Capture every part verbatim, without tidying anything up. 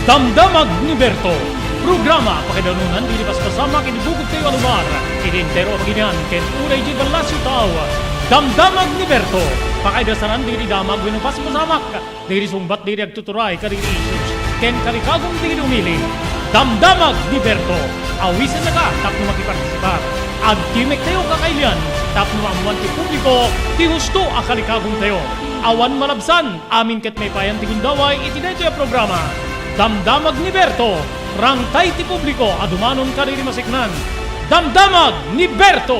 Damdamag ni Berto, programa pakaidanunan dagiti paspasamak iti bukod tayo a lugar, iti entero a baginian ken uray iti ballasiw tao. Damdamag ni Berto, pakaidasaran dagiti damag wenno paspasamak dagiti sungbat dagiti agtuturay kadagiti issues ken kalikagum dagiti umili. Damdamag ni Berto, awisennaka tapno makipartisipar. Agtimek tayo kakailian tapno maammuan ti publiko ti husto a kalikagum tayo. Awan malabsan, amin ket maipayan ti gundaway iti daytoy a programa. Damdamag ni Berto, rangtay ti publiko a dumanon kadagiti maseknan. Damdamag ni Berto!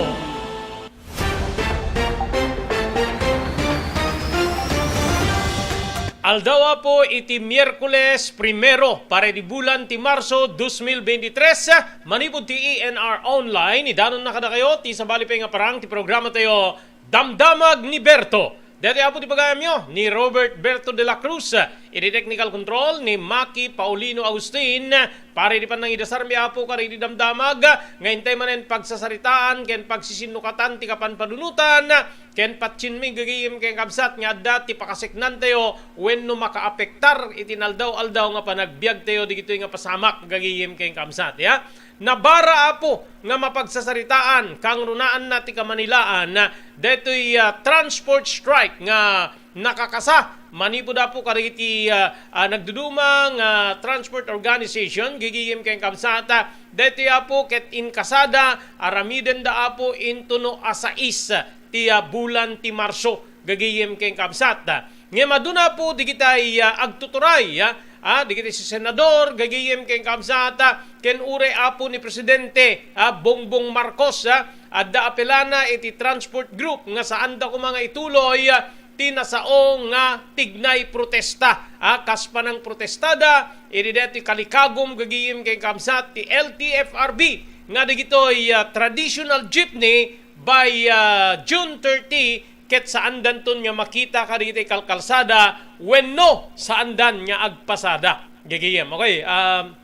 Aldaw, Apo, iti Miyerkules primero para iti bulan ti Marso dos mil veintitrés, manipud ti E N R Online, idanonna kadakayo ti sabali pay nga parang ti programa tayo, Damdamag ni Berto. Daytoy, Apo, ti pagayamyo ni Robert Berto de la Cruz, iti technical control ni Maki Paulino Agustin. Para iti pannangidasarmi, Apo, kadagiti damdamag nga intay manen pagsasaritaan ken pagsisinnukatan ti kapanpanunotan ken patsienmi, gagayem ken kabsat, nga adda ti pakaseknantayo wenno makaapektar iti naldaw-aldaw nga panagbiagtayo dagitoy nga pasamak, gagayem ken kabsat, ya. Nabara, Apo, nga mapagsasaritaan, kangrunaanna ti kamanilaan, daytoy, ah, transport strike nga nakakasa manipud, Apo, kadagiti, ah, ah, nagduduma nga transport organization, gagayem ken kabsat. Daytoy, Apo, ket inkasada aramidenda, Apo, intono a sais ti, ah, bulan ti Marso, gagayem ken kabsat. Ngem aduna, Apo, digitay, ah, agtuturay, ah, ah, digitay senador, gagayem ken kabsat, ken uray, Apo, ni Presidente, ah, Bongbong Marcos, ah, adda apelana iti transport group nga saanda koma nga ituloy, ah, ti nasao nga tignay protesta, ah, kas panangprotestada idi daytoy kalikagum, gagayem ken kabsat, ti L T F R B nga dagitoy, ah, traditional jeepney by, ah, June thirty, ket saandanton nga makita kadagiti kalkalsada wenno saandan nga agpasada. Gagayem, okay, um,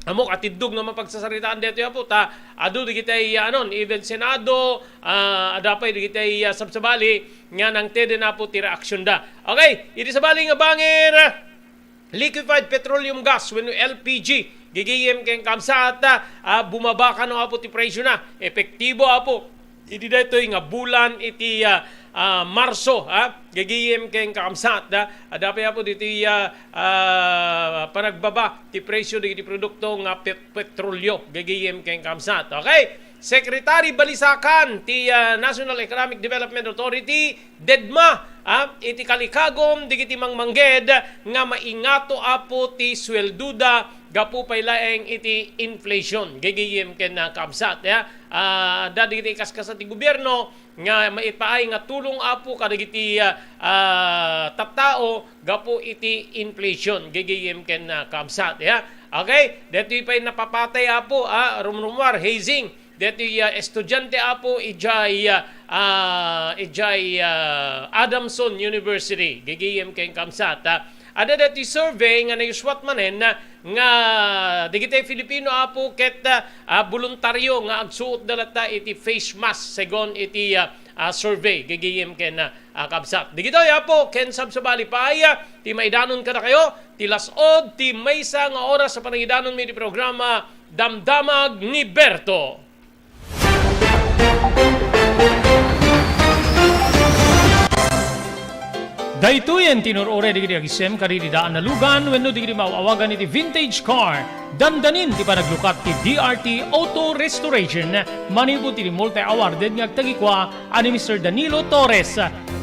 ammok a tiddog nga mapagsasaritaan daytoy, Apo, ta adu dagitay, ah, anon, even Senado, ah, adda pay dagitay, ah, sabsabali nga nangted, Apo, ti reaksionda. Okay, iti sabali nga bangir, liquefied petroleum gas wenno L P G, gagayem ken kabsat, ah, bumaba kano, Apo, ti presiona. Epektibo, Apo, idi daytoy nga bulan iti, ah, ah, Marso, ah, gagayem ken kabsat, ah, adda pay, Apo, ditoy, ah, ah, panagbaba ti presio dagiti produkto nga pet-, petrolio, gagayem ken kabsat. Okay? Secretary Balisacan ti, ah, National Economic Development Authority, DEDMA, ah, iti kalikagum dagiti mangmangged nga maingato, Apo, ti sueldoda gapu pay laeng iti inflation, gagayem ken, ah, kabsat, ya. Ah, adda dagiti kaskasat ti gobierno nga maipaay nga tulong, Apo, kadagiti, ah, ah, tattao gapu iti inflation, gagayem ken, ah, kabsat, ya. Okay, daytoy pay napapatay, Apo, ah, rumrumuar, hazing, daytoy, ah, estudiante, Apo, idiay, ah, ah, idiay, ah, Adamson University, gagayem ken kabsat, ah. Adda daytoy survey nga nayuswat manen, ah, nga dagiti Filipino, Apo, ket, ah, ah, boluntario nga agsuotda latta iti face mask, segun iti, ah, ah, survey, gagayem ken, ah, ah, kabsat. Dagitoy, Apo, ken sabsabali pay, ah, ti maidanon kadakayo, ti las-od ti maysa nga oras a panangidanonmi iti programa, Damdamag ni Berto. Daytoyen ti inur-uray dagiti agisem kadagiti daan a lugan wenno dagiti maaw-awagan iti vintage car. Dandanin ti panaglukat ti D R T Auto Restoration manipud ti multi-awarded nga agtagikua a ni Mister Danilo Torres.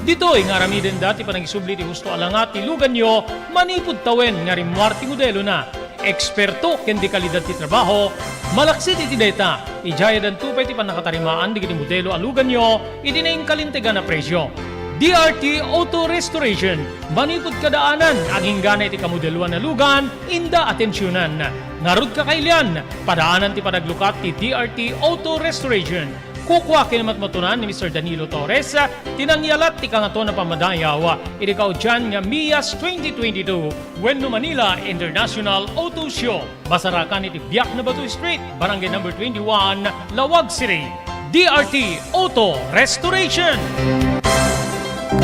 Ditoy nga aramidenda ti panagisubli ti husto a langa ti luganyo manipud tawen nga rimmuar ti modelona. Eksperto ken dekalidad ti trabaho, malaksid iti dayta, idiayadanto pay ti pannakatarimaan dagiti modelo a luganyo iti nainkalintegan a presio. D R T Auto Restoration, manipud kadaanan, aginggana iti kamodeloan a lugan, inda atensionan. Ngarud, kakailian, padaanan ti panaglukat ti D R T Auto Restoration. Kukua ken matmatunan ni Mister Danilo Torres ti nangyalat ti Kangatoan a Pammadayaw iti kaudian nga MIAS twenty twenty-two wenno Manila International Auto Show. Masarakan iti Biak na Bato Street, Barangay Number twenty-one, Laoag City. D R T Auto Restoration.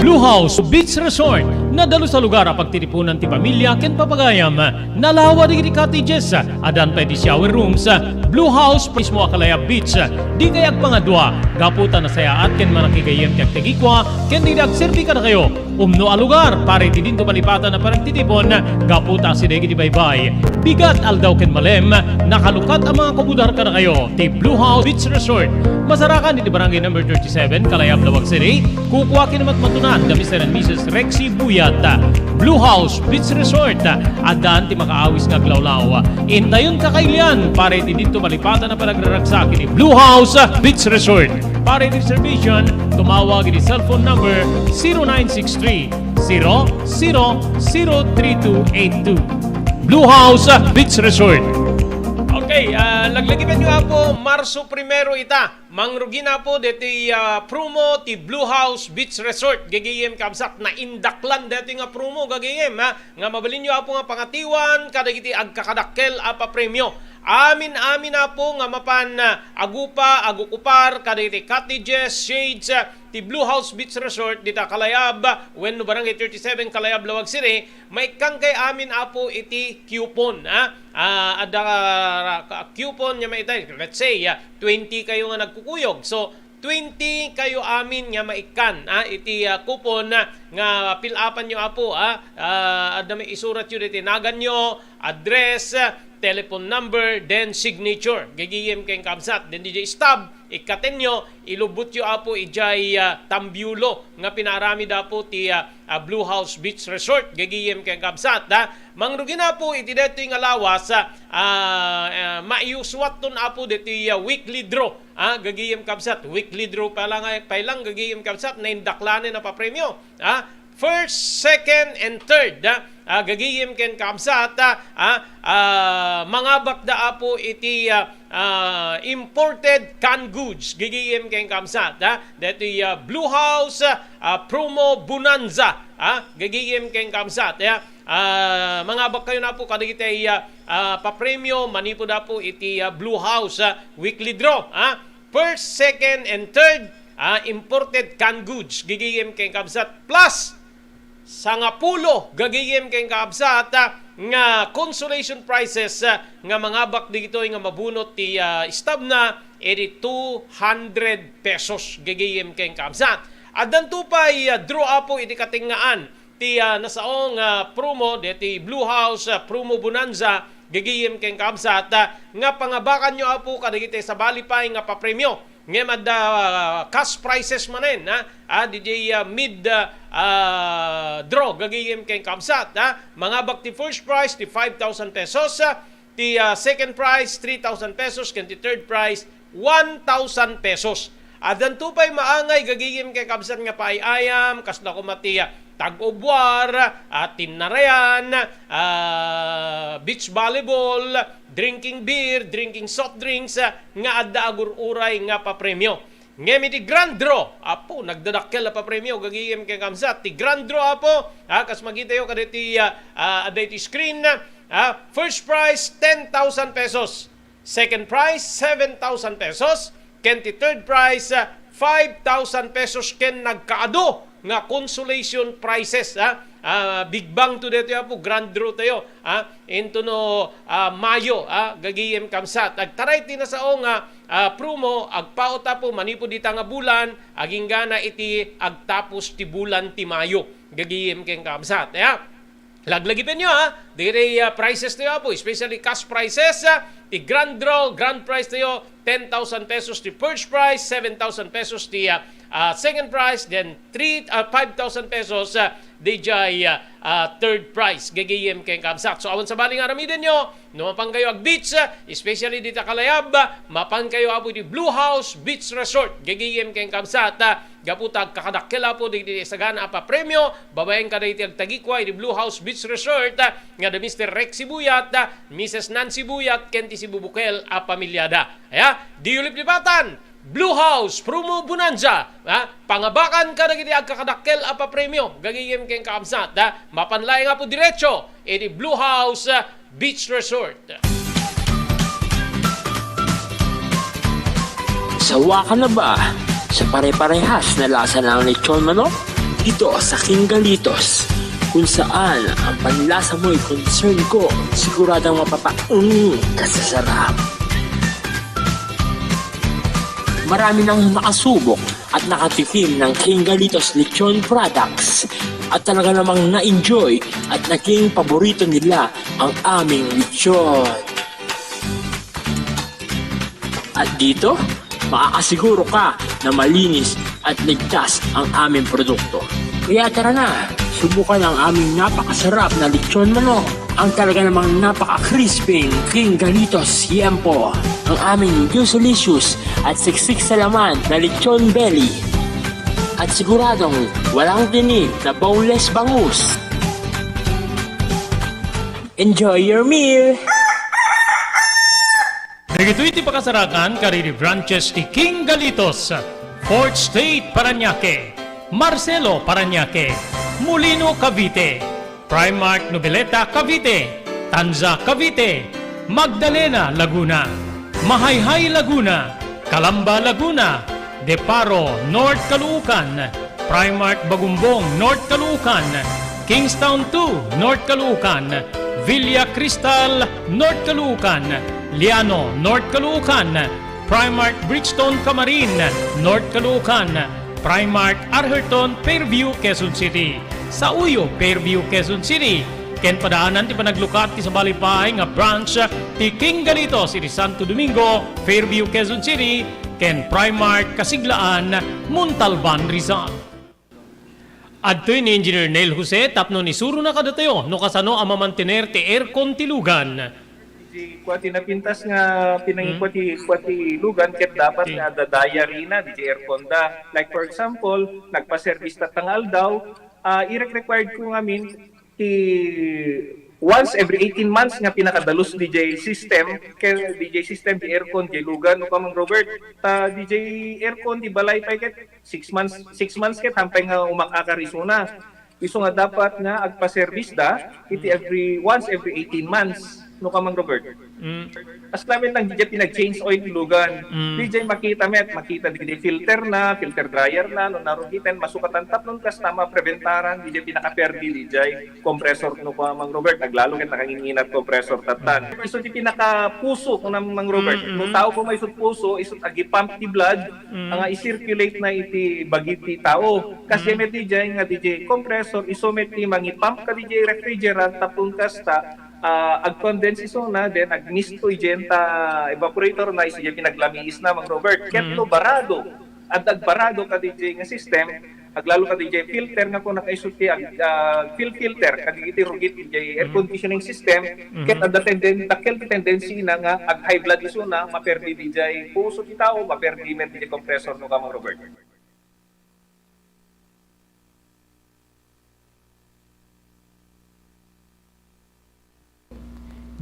Blue House Beach Resort, Nadalus a lugar a pagtitipunan ti pamilia ken papagayam. Nalawa dagiti cottages. Addan pay ti shower rooms. Blue House mismo a Kalayab Beach. Dikay agpangadua gapu ta nasayaat ken manakigayyem ti agtagikua ken dagiti agserbi kadakayo. Umno a lugar para iti dinto malipatan a panagtitipon gapu ta asideg iti baybay. Bigat, aldaw ken malem, nakalukat a mga kumudar kadakayo ti Blue House Beach Resort. Masarakan iti Barangay Number thirty-seven, Kalayab, Laoag City. Kukua ken matmatunan da Mister and Missus Rexy Buyat. Blue House Beach Resort. Addan ti makaawis nga aglawlaw. Intayon kakailian para iti dinto malipatan a panagraragsak iti Blue House Beach Resort. Para iti reservation, tumawag iti cellphone number zero nine six three, zero zero zero three two eight two. Blue House Beach Resort. Okay, ah, laglagipenyo, Apo, Marso primero ita. Mangrugi na, Apo, deti, ah, promo ti Blue House Beach Resort. Gagayem, kabsat, naindaklan deti nga promo, gagayem, ha? Nga mabalinyo, Apo, nga pangatiwan kadagiti agkakadakkel a papremio. Amin-amin, Apo, nga mapan, ah, agupa, agukupar kadagiti cottages, shades, ah, ti Blue House Beach Resort dita Kalayab, wenno Barangay thirty-seven, Kalayab, Laoag City, maikkankay amin, Apo, iti coupon, ha? Ah, adda, ah, coupon nga maitay, let's say, ah, twenty kayo nga nagkukuyog. So, twenty kayo amin nga maikkan, ah, iti, ah, coupon, ah, nga fill-upan yo, Apo, ah. Ah, adda may isurat yo diti nagan yo, address, ah, telephone number, then signature. Gagayem ken kabsat. Then diay stub, ikkaten yo, ilubbot yo, Apo, idiay, ah, tambiulo nga pinaaramid, Apo, ti, ah, ah, Blue House Beach Resort. Gagayem ken kabsat, ha? Mangrugi na, Apo, iti daytoy nga lawas, ah, ah, maisuatton, Apo, daytoy, ah, weekly draw. Ah, gagayem kabsat, weekly draw pa lang, ay, pa lang, gagayem kabsat, naindaklanen a papremio. Ah, first, second, and third, ah, ah, gagayem ken kabsat, ah, ah, ah, mangabak da, Apo, iti, ah, ah, imported canned goods, gagayem ken kabsat, ah, daytoy, ah, Blue House, ah, ah, Promo Bonanza, ah, gagayem ken kabsat, ah, ah, mangabak kayo na, Apo, kadagiti, ah, ah, papremio manipud, Apo, iti, ah, Blue House, ah, weekly draw, ah. First, second, and third, ah, imported canned goods, gagayem ken kabsat, plus sangapulo, gagayem ken kabsat, ah, nga consolation prizes, ah, nga mangabak dagitoy nga mabunot ti, ah, stub na, iti two hundred pesos, gagayem ken kabsat. Addanto pay, ah, draw, Apo, iti katengngaan ti, ah, nasao nga promo, deti Blue House, ah, Promo Bonanza, gagayem ken kabsat, ah, nga pangabakan yo, Apo, kadagiti sabali pay nga papremio. Ngem adda, ah, cash prizes manen, ha? Ah, diay, ah, mid, ah, ah, draw, gagayem ken kabsat, ha? Mangabak ti first prize, ti five thousand pesos, ah, ti, ah, second prize, three thousand pesos, ken ti third prize, one thousand pesos. Addanto pay maangay gagayem ken kabsat nga paay-ayam, kasla koma ti, ah, tug of war, ah, tinnarayan, ah, beach volleyball, drinking beer, drinking soft drinks, ah, nga adda agur-uray nga papremio. Ngem iti grand draw, Apo, nagdadakkel a papremio, gagayem ken kabsat. Ti grand draw, Apo, ah, kas makitayo kadagiti, ah, ah, adda iti screen, ah, first prize, ten thousand pesos. Second prize, seven thousand pesos. Ken ti third prize, ah, five thousand pesos ken nagkaadu nga consolation prizes, ah. Ah, big bang to daytoy, Apo, grand draw tayo, ah, into no, ah, Mayo, ah, gagayem kabsat. Agtaray ti nasao nga, ah, promo, agpaut, Apo, manipud dita nga bulan, aginggana iti agtapos ti bulan ti Mayo, gagayem ken kabsat, ah. Laglagipenyo, ha? Diri, ah, prizes tayo, Apo, especially cash prizes, ah, ti grand draw, grand prize tayo, ten thousand pesos ti first prize, seven thousand pesos ti, ah, ah, second prize, then three, ah, five thousand pesos, ah, diay, ah, ah, third prize. Gagayem ken kabsat. So, awan sabali nga aramidenyo, no mapan kayo ag-beach, ah, especially dita Kalayab, ah, mapan kayo, Apo, iti Blue House Beach Resort. Gagayem ken kabsat, ah, gapu ta agkakadakkel, Apo, dagiti sagana a papremio, babaen kadagiti agtagikua iti Blue House Beach Resort, ah, nga da Mister Rex Sibuyat, ah, Missus Nancy Buyat, ken ti sibubukel a pamiliada. Aya, diyo liplipatan, Blue House Promo Bonanza, ah, pangabakan kadagiti agkakadakkel a papremio, gagayem ken kabsat, ah, mapan laeng, Apo, diretso iti Blue House, ah, Beach Resort. Sawa ka na ba sa pare-parehas na lasa ng lechon manok? Dito sa King Galitos. Kung saan ang panlasa mo'y concern ko, siguradong mapapaung ka sa sarap. Marami nang nakasubok at nakatikim ng King Galitos Lechon Products at talaga namang na-enjoy at naging paborito nila ang aming lechon. At dito, makakasiguro ka na malinis at ligtas ang aming produkto. Kaya tara na, subukan ang aming napakasarap na lechon manok, ang talaga namang napaka-crispy King Galitos Yempo, ang aming juicy-licious at siksik sa laman na lechon belly, at siguradong walang tinik na boneless bangus. Enjoy your meal! Dagitoy ti pakasarakan kadagiti branches ti King Galitos, Fourth Street, Parañaque, Marcelo, Parañaque, Molino, Cavite, Primark Noveleta, Cavite, Tanza, Cavite, Magdalena, Laguna, Mahayhay, Laguna, Calamba, Laguna, De Paro, North Caloocan, Primark Bagumbong, North Caloocan, Kingstown two, North Caloocan, Villa Cristal, North Caloocan, Liano, North Caloocan, Primark Bridgestone Camarin, North Caloocan, Primark Arherton, Fairview, Quezon City. Sa Uyo, Fairview, Quezon City, ken padaanan ti panaglukat ti sabali pay nga branch ti King Galitos iti Santo Domingo, Fairview, Quezon City, ken Primark Kasiglaan, Montalban, Rizal. Adtoy ni Engineer Neil Jose tapno isurona kadatayo no kasano a mamantener ti aircon ti lugan. Ti kua ti napintas nga pinangikua Hmm. ti kua ti lugan ket dapat Okay. nga adda diary na diay aircon da. Like for example, nagpa-service tatta nga aldaw, ah, irek-required ko ngamin ti once every eighteen months nga pinakadalus diay system, ken diay system ti aircon diay lugan, no, Kamang Robert. Ta diay aircon, diay balay pay ket six months, six months ket hampay nga umak-akar isuna. Isu nga dapat nga agpa-service da iti Mm. every, once every eighteen months, no, Kamang Robert. Mm. As lamin lang diay pinag-change oil ti lugan. Mm. Diay makita met, makita diay filter na, filter dryer na, no narugiten, masukatan tapno kasta mapreventaran diay pinakaperdi diay compressor, no, Kamang Robert, aglalo ket nakanginginat compressor tattan. Mm. Isu ti pinakapuso, no, Mang Robert. Mm, mm. No tao ko maisut puso, isut agipump ti blood, Mm. nga i-circulate na iti bagi ti tao. Kas Mm. met diay nga diay compressor, isu met ti mangipump kadiay refrigerant tapno kasta, ah, agcondense isuna, then agmisto idiay ta evaporator na, isu diay pinaglamiis na, Mang Robert. Ket Mm. no barado, adda agbarado kadiay nga system, aglalo kadiay filter nga kuna kaisu ti ag-, ah, fil-, filter, kadagiti rugit diay air Mm. conditioning system, Mm. ket adda tenden-, dakkel ti tendency na nga ag-high blood isuna, maperdi diay puso ti tao, maperdi met diay compressor, no, Kamang Robert.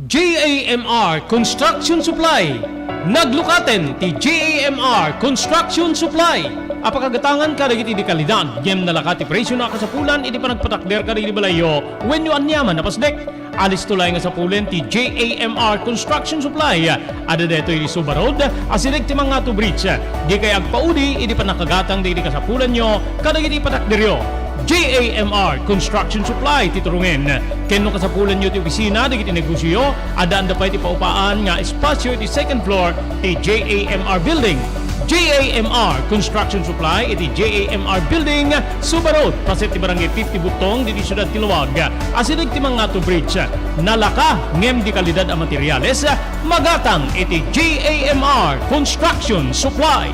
J A M R Construction Supply. Naglukaten ti J A M R Construction Supply a pakagatangan kadagiti di kalidad ngem nalaka ti presio na kasapulan iti panagpatakder kadagiti balayyo wenno aniaman a pasdek. Alisto laeng a sapulen ti J A M R Construction Supply. Adda daytoy iti Suba Road, asideg ti Mangato Bridge. Dikay agpaudi idi panakagatang dagiti kasapulanyo kadagiti patakderyo. J A M R Construction Supply ti turungen. Ken no kasapulanyo ti opisina dagiti negosioyo, addaan da pay ti paupaan nga espasio iti second floor ti J A M R Building. J A M R Construction Supply iti J A M R Building, Suba Road, paset ti Barangay fifty Butong, ditoy siudad ti Laoag. Asideg ti Mangato Bridge. Nalaka ngem di kalidad a materiales, magatang iti J A M R Construction Supply.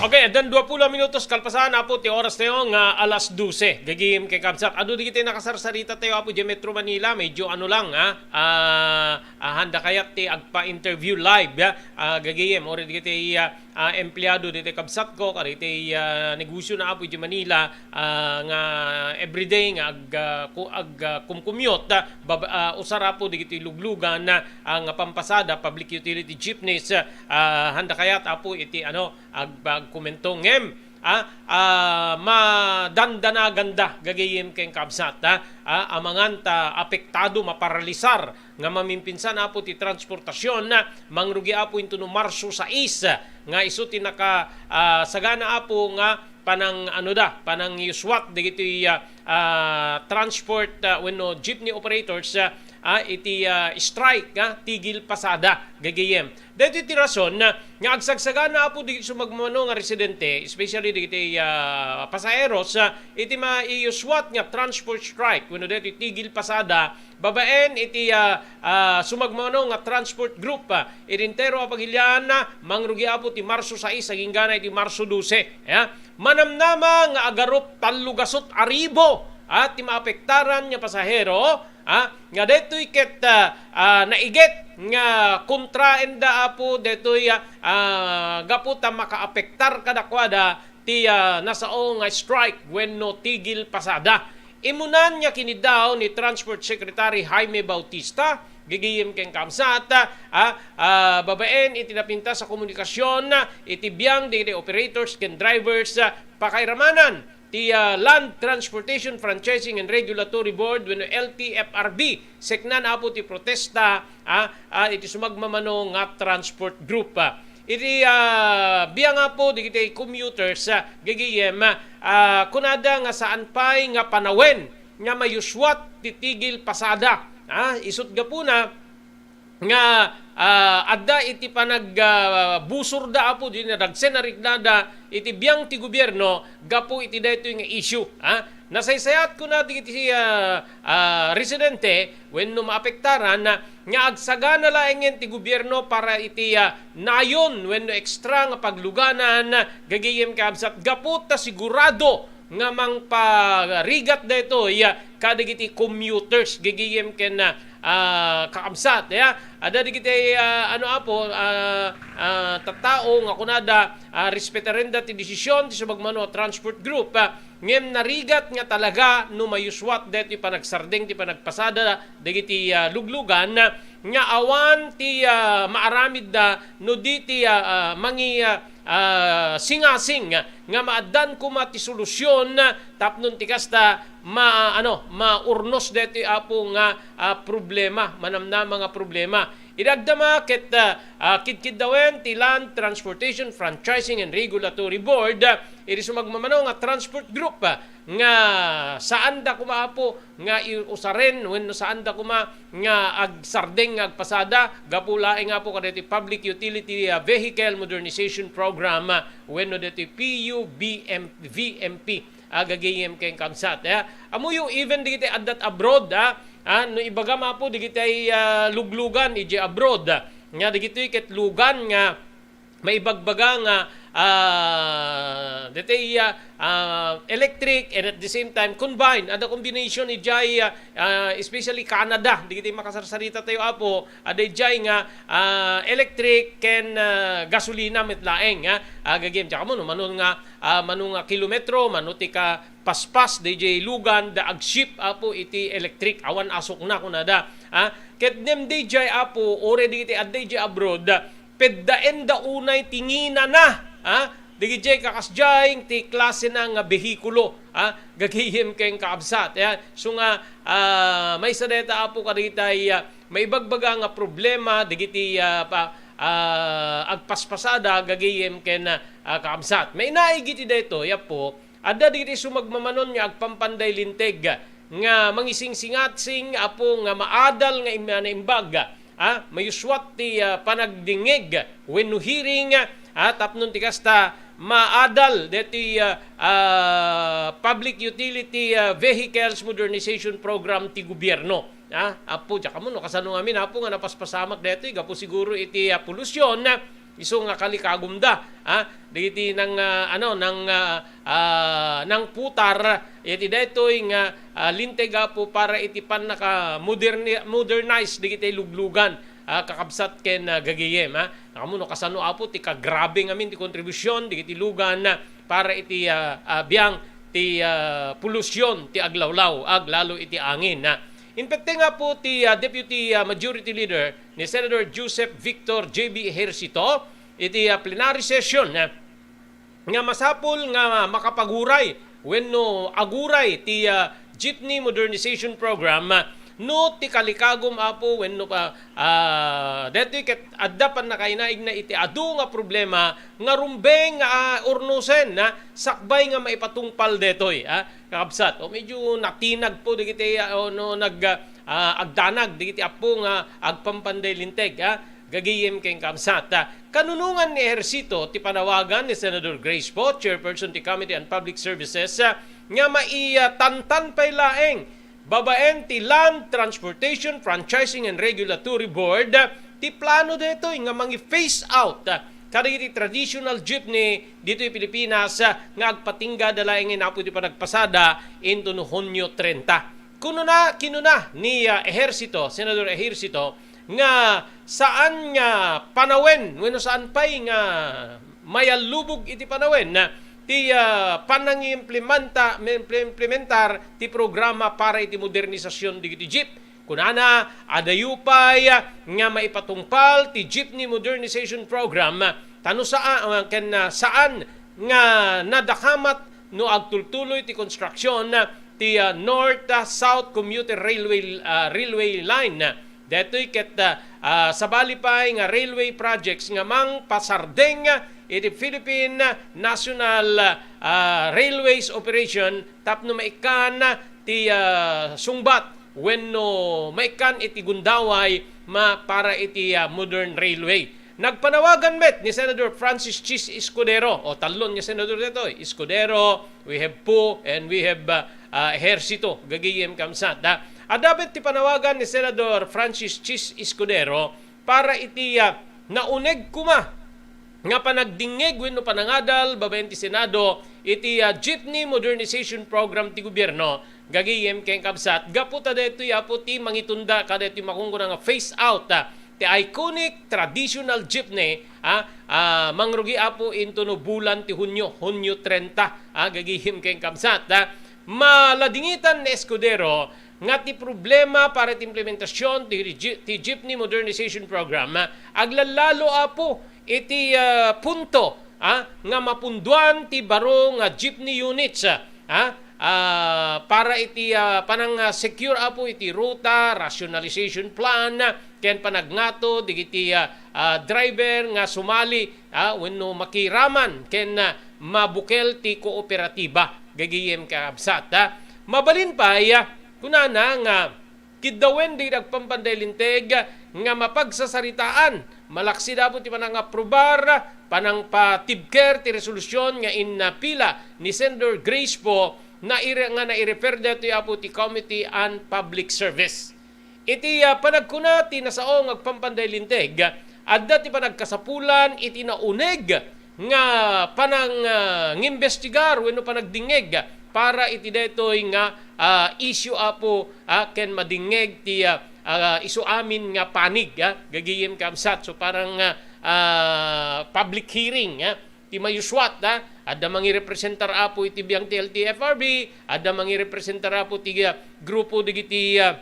Okay, addan dua pulo a minutos kalpasan, Apo, ti oras tayo nga alas dose. Gagim ken kabsat. Adu dagiti nakasarsarita tayo, Apo, diay Metro Manila, medyo ano lang, ha? Ah, ah, handa kayat ti agpa-interview live, ha? Ah, gagim, ori dagiti, ah, ah, empleyado diti kabsat ko, kadagiti, ah, negosyo na, Apo, diay Manila, ah, nga everyday nga ag, ah, ku-, ag, ah, kumkumyot, ah, bab-, ah, usar, Apo, dagiti luglugan, ah, nga pampasada, public utility jeepneys, ah, handa kayat, Apo, iti, ano, ag-, agkomento. Ngem, ah, ah, madandanaganda gagayem ken kabsat, ah, ah, amangan ta apektado, maparalisar nga mamimpinsan, Apo, ti transportasion, ah, mangrugi, Apo, intono Marso sais, ah, nga isu ti naka, ah, sagana, Apo, nga panang, ano da, panangiyuswat dagiti, ah, ah, transport, ah, wenno jeepney operators, ah, ah, iti, ah, strike, ah, tigil pasada gagayem. Daytoy ti rason, ah, nga agsagsagana, Apo, dagiti sumagmamano nga residente, especially dagiti, ah, pasaheros, ah, iti maiyuswat nga transport strike wenno daytoy tigil pasada babaen iti, ah, ah, sumagmamano nga transport group, ah, iti entero a pagilian, ah, mangrugi, Apo, ti Marso sais agingga na iti Marso dose. Ya, manamnama nga agarup tallo gasut a ribu, ah, ti maapektaran nga pasahero, ah, nga daytoy ket, ah, ah, naiget nga kontraenda, Apo, daytoy, ah, ah, gapu ta makaapektar kadakuada ti, ah, nasao nga strike wenno tigil pasada. Imunan nga kiniddaw ni Transport Secretary Jaime Bautista, gigiyem ken kabsat, ah, ah, babaen iti napintas a komunikasion, ah, iti biang dagiti operators ken drivers, ah, pakairamanan ti, ah, Land Transportation Franchising and Regulatory Board wenno L T F R B, seknan, Apo, ti protesta, ah, ah, iti sumagmamano nga transport group, ah. Iti, ah, biang, Apo, dagiti commuters, ah, gigiyem, ah, kunada nga saan pay nga panawen nga mayuswat ti tigil pasada, ah, isut gapuna nga, ah, adda iti panag-, ah, busorda, Apo, di na dagsen a riknada iti biang ti gobierno gapu iti daytoy nga issue, ah. Nasaysayat kuna dagiti, ah, ah, residente wenno maapektaran, ah, nga agsagana laengen ti gobierno para iti, ah, nayon wenno ekstra nga pagluganan, ah, gagayem kabsat gapu ta sigurado nga mangparigat daytoy, ah, kadagiti commuters gagayem ken, ah, ah, kakabsat, ya. Adda dagiti, ah, ano, Apo, ah, ah, tattao nga kunada, ah, respetarenda ti desisyon ti sumagmamano a transport group, ah, ngem narigat nga talaga no mayuswat daytoy panagsardeng ti panagpasada dagiti, ah, luglugan, ah, nga awan ti, ah, maaramidda no di ti, ah, ah, mangi-, ah, ah, singasing nga maaddan koma ti solusyon, ah, tapno ti kasta ma-, ano, maurnos daytoy, Apo, nga, ah, problema, manamnama nga problema. Idagdama ket, ah, ah, kidkiddawen ti Land Transportation Franchising and Regulatory Board, ah, iti sumagmamano nga transport group, ah, nga saanda koma, Apo, nga i-, usaren wenno saanda koma nga agsardeng nga agpasada gapu laeng, Apo, kadaytoy Public Utility, ah, Vehicle Modernization Program, ah, wenno daytoy P U B M, V M P, ah, gagayem ken kabsat, ah. Ammoyo, even dagiti addat abroad, ah, ah, no ibagam, Apo, dagiti, ah, luglugan idiay abroad, ah, nga dagitoy ket lugan nga maibagbaga nga, ah, daytoy, ah, ah, electric and at the same time combined. Adda combination idiay, ah, ah, especially Canada. Dagiti makasarsarita tayo, Apo, adda idiay nga, ah, electric ken, ah, gasolina met laeng, ah, ah, gagayem. Diak ammo no mano nga, ah, mano nga kilometro, mano ti kapaspas, daydiay lugan, da ag-shift, Apo, iti electric. Awan asukna, kunada. Ah, ket ngem daydiay, Apo, uray dagiti adda idiay abroad, peddaenda unay ti nginana, ha? Dagiti kakasdiay ti klasena nga behikulo, ha? Gagayem ken kaabsat, ya. So nga, ah, maysa dayta, Apo, kadagitay, ah, maibagbaga nga problema dagiti, ah, pa-, ah, agpaspasada gagayem ken, ah, kaabsat. Mainaig iti daytoy, Apo, adda dagiti sumagmamanon nga agpampanday linteg nga mangisingsingatsing, Apo, nga maadal nga im-, naimbag, ah, mayuswat ti, ah, panagdingngeg wenno hearing, ah, tapno ti kasta maadal deti, ah, ah, Public Utility, ah, Vehicles Modernization Program ti gobierno. Ah, Apo, diak ammo no kasano ngamin, Apo, nga napaspasamak deti gapu siguro iti, ah, polusyon, ah, isu nga kalikagumda, ah, dagiti nang, ah, ano, nang, ah, ah, nangputar iti daytoy nga, ah, linteg, Apo, para iti pannaka-moderni-, modernize dagiti luglugan, ah, kakabsat ken, ah, gagayem, ah. Ammo no kasano, Apo, ti kagrabe ngamin ti kontribusyon dagiti lugan, ah, para iti, ah, ah, biang ti, ah, polusyon ti aglawlaw, aglalo iti angin, ah. Impetteng, Apo, ti, ah, Deputy, ah, Majority Leader ni Senator Joseph Victor J B Ejercito iti, ah, plenary session, ah, nga masapul nga makapaguray wenno aguray ti, ah, Jeepney Modernization Program, ah, no ti kalikagum, Apo, wenno pa, ah, detoy ket adda pannakainaigna iti adu nga problema nga rumbeng nga, ah, urnusen, ah, sakbay nga maipatungpal detoy, ah, kakabsat. O medyo natinag po dagiti, ah, o no nag, ah, agdanag dagiti appo nga agpampanday linteg, ah, gagayem ken kakabsat. Ah, kanunongan ni Ejercito ti panawagan ni Senador Grace Poe, chairperson ti Committee on Public Services, ah, nga maitantan pay laeng babaen ti Land Transportation Franchising and Regulatory Board, ah, ti plano daytoy nga mangi-phase out, ah, kadagiti traditional jeepney ditoy Pilipinas, ah, nga agpatingga da laeng nga napu iti panagpasada intono Hunyo trenta. Kununa, kinuna ni, ah, Ejercito, Senador Ejercito, nga saan nga panawen, wenno saan pay nga mayallubog iti panawen, ah, ti, ah, panangimplementa-, implementar ti programa para iti modernisasyon dagiti jeep. Kunana, adayo pay, ah, nga maipatungpal ti Jeepney Modernization Program, ah, ta no saa-, ah, ken, ah, saan nga nadakamat no agtultuloy ti konstruksion, ah, ti, ah, North, ah, South Commuter Railway, ah, Railway Line. Daytoy ket, ah, ah, sabali pay nga railway projects nga mangpasardeng, ah, iti Philippine National, ah, Railways Operation tapno maikkan, ah, ti, ah, sungbat wenno maikkan iti gundaway ma-, para iti, ah, modern railway. Nagpanawagan met ni Senador Francis Chiz Escudero, o talon nga senador daytoy, Escudero, we have Poe, and we have, ah, ah, Ejercito, gagayem kakabsat, ah. Adda met ti panawagan ni Senador Francis Chiz Escudero para iti, ah, nauneg koma nga panagdingngeg wenno panangadal babaen ti Senado iti, ah, Jeepney Modernization Program ti gobierno, gagayem ken kakabsat, gapu ta daytoy, Apo, ti mangitunda kadaytoy makungkuna nga phase out, ah, ti iconic traditional jeepney, ah, ah, mangrugi, Apo, intono bulan ti Hunyo, Hunyo trenta, ah, gagayem ken kakabsat, ah. Maladingitan ni Escudero nga ti problema para ti implementasion ti, ti Jeepney Modernization Program, ah, aglallalo, Apo, iti, ah, punto, ah, nga mapunduan ti baro nga jeepney units, ah, ah, para iti, ah, panang, ah, secure, Apo, iti ruta, rationalization plan, ah, ken panagngato dagiti, ah, ah, driver nga sumali, ah, wenno makiraman ken, ah, mabukel ti kooperatiba, gagayem kakabsat, ah. Mabalin pay, ah, kunana nga kiddawen dagiti agpampanday linteg nga mapagsasaritaan, malaksid, Apo, ti panangaprobar, panangpatibker ti resolusyon nga innapila ni Senador Grace Poe, naire-, nga nairefer daytoy, Apo, ti Committee on Public Service. Iti, ah, panagkuna ti nasao nga agpampanday linteg, adda ti panagkasapulan iti nauneg nga panang, ah, ngimbestigar wenno panagdingngeg para iti daytoy nga, ah, issue, Apo, ah, ken madingngeg ti, ah, ah, isu amin nga panig, ah, gagayem kakabsat. So, parang, ah, ah, public hearing, ah, ti mayuswat, ah, adda mangirepresentar, Apo, iti biang ti L T F R B, adda mangirepresentar, Apo, ti, ah, grupo dagiti, ah,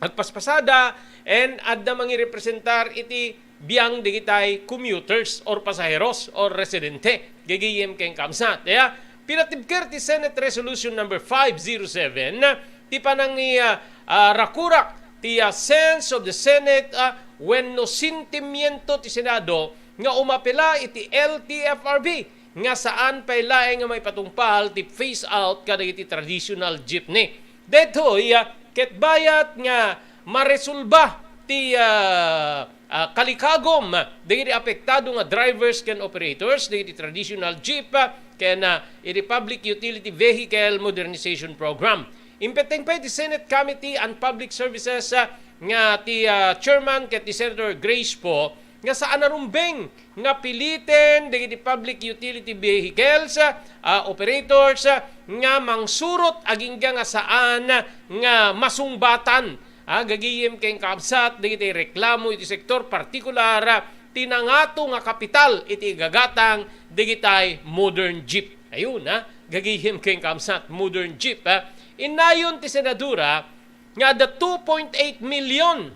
agpaspasada, and adda mangirepresentar iti biang dagitay commuters or pasaheros or residente. Gagayem ken kakabsat. Kaya, pinatibker ti Senate Resolution Number five zero seven, ti panangi-, ah, ah, rakurak ti, ah, sense of the Senate, ah, wenno sentimiento ti Senado nga umapela iti L T F R B nga saan pay laeng nga maipatungpal ti phase out kadagiti traditional jeepney. Daytoy, ah, ket bayat nga maresolba ti, ah, ah, kalikagum dagiti apektado nga drivers ken operators dagiti traditional jeep, ah, ken, ah, iti Public Utility Vehicle Modernization Program. Impetteng pay ti Senate Committee on Public Services, ah, nga ti, ah, chairman ket ti Senator Grace Poe nga saan a rumbeng nga piliten dagiti public utility vehicles, ah, operators, ah, nga mangsurot agingga nga saan nga masungbatan, ah, gagayem ken kakabsat dagiti reklamo iti sektor, partikular, ah, ti nangato nga kapital iti igagatang dagitay modern jeep. Ayun, ah, gagayem ken kakabsat modern jeep, ah. Innayon ti senadora nga adda two point eight million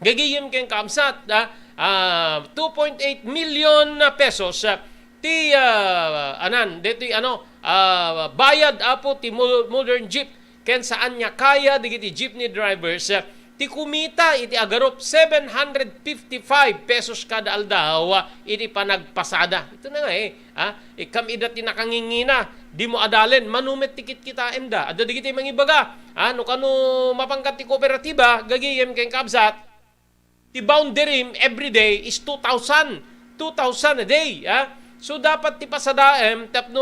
gagayem ken kakabsat, ah, ah, two point eight million pesos, ah, ti, ah, anan, ditoy ano, ah, bayad, Apo, ti mo-, modern jeep, ken saan nga kaya dagiti jeepney drivers, ah, ti kumita iti agarup seven hundred fifty-five pesos kada aldaw, ah, iti panagpasada. Ito na nga eh, ha? Ikkam ida ti nakangingina, dimo adalen, mano met ti kitkitaenda. Adda dagiti mangibaga, ha? No kano mapangkat ti kooperatiba, gagayem ken kabsat, ti boundary every day is two thousand. Two thousand a day, ha? So, dapat ti pasadaem, tapno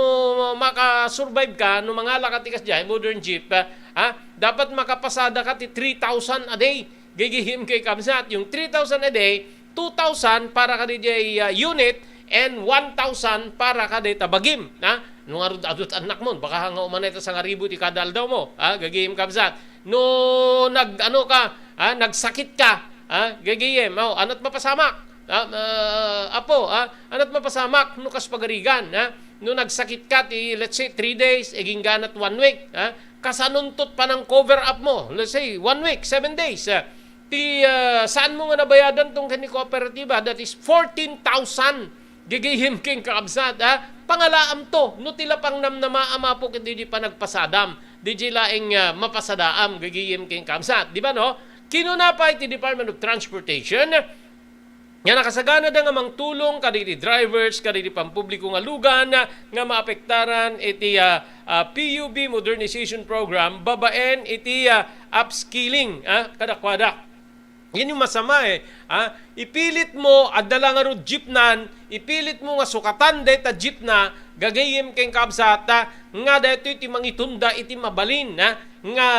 makasurvive ka, no mangala ka ti kasdiay, modern jeep, ha? Dapat makapasada ka ti three thousand a day. Gagayem ken kabsat, yung three thousand a day, two thousand para kadaydiay, ah, unit, and one thousand para kadayta bagim, ha? No ngarud adut annakmon, baka nga umanay ta sangaribu ti kada aldaw mo, ha? Gagayem kabsat. No nag-ano ka, ha? Nagsakit ka, ha? Gagayem, oh, anat mapasamak. Ha? Ah, apo, ha? Anat mapasamak no kas pagarigan, ha? No nagsakit ka ti, let's say, three days, agingga anat one week, ha? Kasanonto ti panang-cover up mo, let's say, one week, seven days, ha? Ti, ah, saan mo nga nabayadan tong ken ni kooperatiba, that is fourteen thousand. Gagayem ken kakabsat, ha? Pangalaam to, no ti la pangnamnamaam, Apo, ket diay panagpasadam, diay laeng, ah, mapasadaam, gagayem ken kakabsat. Di ba, no? Kinuna pay ti Department of Transportation nga nakasaganada nga mangtulong kadagiti drivers, kadagiti pampubliko nga lugan nga maapektaran iti, ah, ah, P U B Modernization Program babaen iti, ah, upskilling, ah, kadakuada. Yan yung masama eh. Ah, ipilit mo, adda la ngarud jeepnan, ipilit mo nga sukatan dayta jeepna, gagayem ken kabsat, ah, nga daytoy ti mangitunda iti mabalin, ah, nga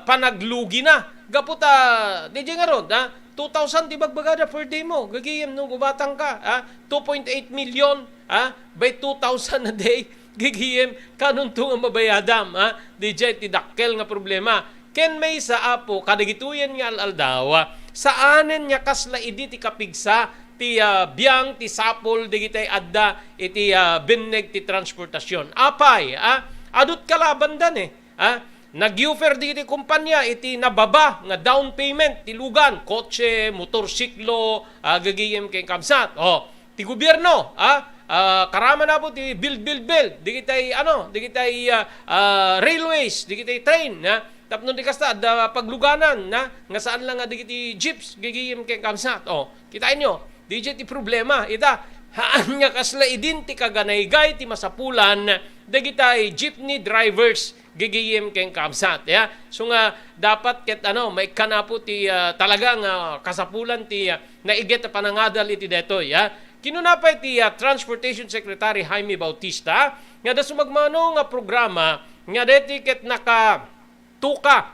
panaglugina. Gapu ta, diay ngarud, ah, two thousand ti bagbagada per day mo. Gagayem no gubatang ka, ah, two point eight million, ah, by two thousand a day. Gagayem, kanonto nga mabayadam, ah, diay ti dakkel nga problema. Ken maysa, Apo, kadagitoyen nga al-aldaw, saanen nga kasla idi ti kapigsa ti, ah, biang ti sapol dagiti adda iti, ah, binneg ti transportasyon. Apay, ah, adut kalabanda ni, ah, nag-offer dagiti kompania iti nababa nga down payment ti lugan, kotse, motorsiklo, ah, gagayem ken kabsat. Oh, ti gobierno, ah, ah, karama na po ti build, build, build. Digitay, ano, digitay, ah, ah, railways, digitay train, ha? Tapno di kasta, adda pagluganan, na, nga saan lang nga digiti jeeps, gagayem ken kabsat. Oh, kitaenyo, diay ti problema. Ita, haan nga kasla idin ti kaganaygay ti masapulan, dagitay jeepney drivers, gagayem ken kabsat, ya. So nga, dapat ket, ano, maikkan na po ti, ah, talaga nga kasapulan ti, ah, naiget a panangadal iti detoy, ya. Kinuna pay ti, ah, Transportation Secretary Jaime Bautista nga adda sumagmamano nga programa nga deti ket nakatuka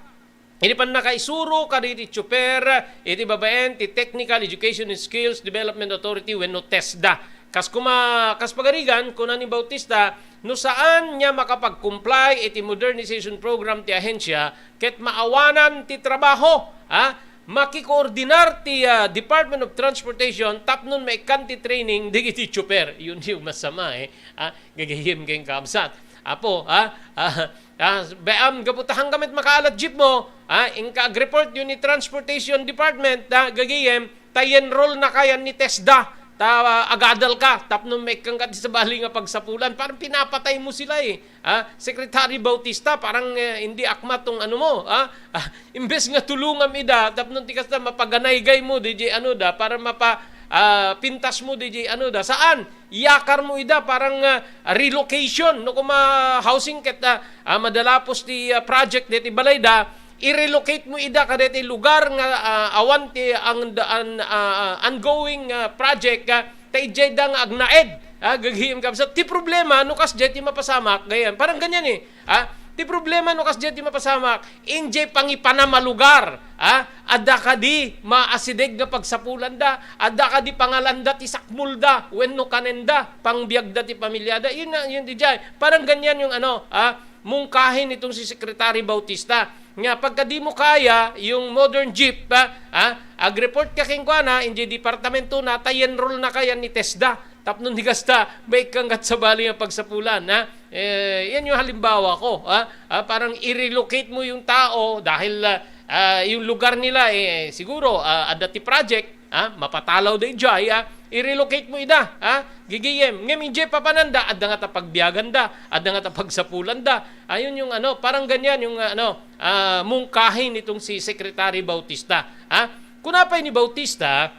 iti pannakaisuro kadagiti tsuper iti babaen ti Technical Education and Skills Development Authority wenno TESDA. Kas kuma-, kas pagarigan, kuna ni Bautista, no saan nga makapag-comply iti modernization program ti ahensya, ket maawanan ti trabaho, ha? Makikoordinar ti, ah, Department of Transportation tapno maikkan ti training dagiti tsuper. Yun yung masama, eh. Ah, gagayem ken kabsat. Apo, ha? Ah, ah, bayam, gapu ta hanggamet makaalat jeep mo, ha? Inka agreport yun ni Transportation Department, ha? Gagayem, ta i-enroll na kayan ni TESDA. Ta, ah, agadal ka, tapno maikkan ka ti sabali nga pagsapulan. Parang pinapatay mo sila, eh. Ah, Secretary Bautista, parang, eh, hindi akma tong ano mo, ah. Ah, imbes nga tulungam ida, tapno ti kasta mapaganaygay mo, diay ano da, para mapa, ah, pintas mo, diay ano da. Saan? Iyakar mo ida, parang, ah, relocation, no, kuma housing ket, ah, ah, madalapos ti, ah, project deti balayda, i-relocate mo ida kadeti lugar nga, ah, awan ti ang, an-, ah, ongoing, ah, project, ah, ta idiay da nga agnaed, ah, gagayem kabsat. Ti problema, no kasdiay ti mapasamak, gayam. Parang ganyan eh. Ah, ti problema, no kasdiay ti mapasamak, idiay pangipanam a lugar, ah, adda kadi maasideg nga pagsapulanda, adda kadi pangalanda ti sakmulda, wenno kanenda, pangbiagda ti pamilyada. Yun na, yun diay. Parang ganyan yung ano, ah, mungkahi nitong si Secretary Bautista. Nga pagka di mo kaya yung modern jeep, ah, ah, ag-report ka kenkuana, idiay departamento na, ta i-enroll na kayan ni TESDA. Tapno di kasta, maikkan kat sabali nga pagsapulan, ha? Eh, yan yung halimbawa ko, ha? Ah, parang i-relocate mo yung tao dahil, ah, ah, yung lugar nila, eh, siguro, ah, adda ti project, ha? Mapatalaw da idiay, ha? I-relocate mo ida, ha? Gigiyem. Ngem, idiay papananda, adda nga ta pagbiaganda, adda nga ta pagsapulanda. Ayun yung ano, parang ganyan yung ano, ah, mungkahi nitong si Secretary Bautista, ha? Kuna pay ni Bautista,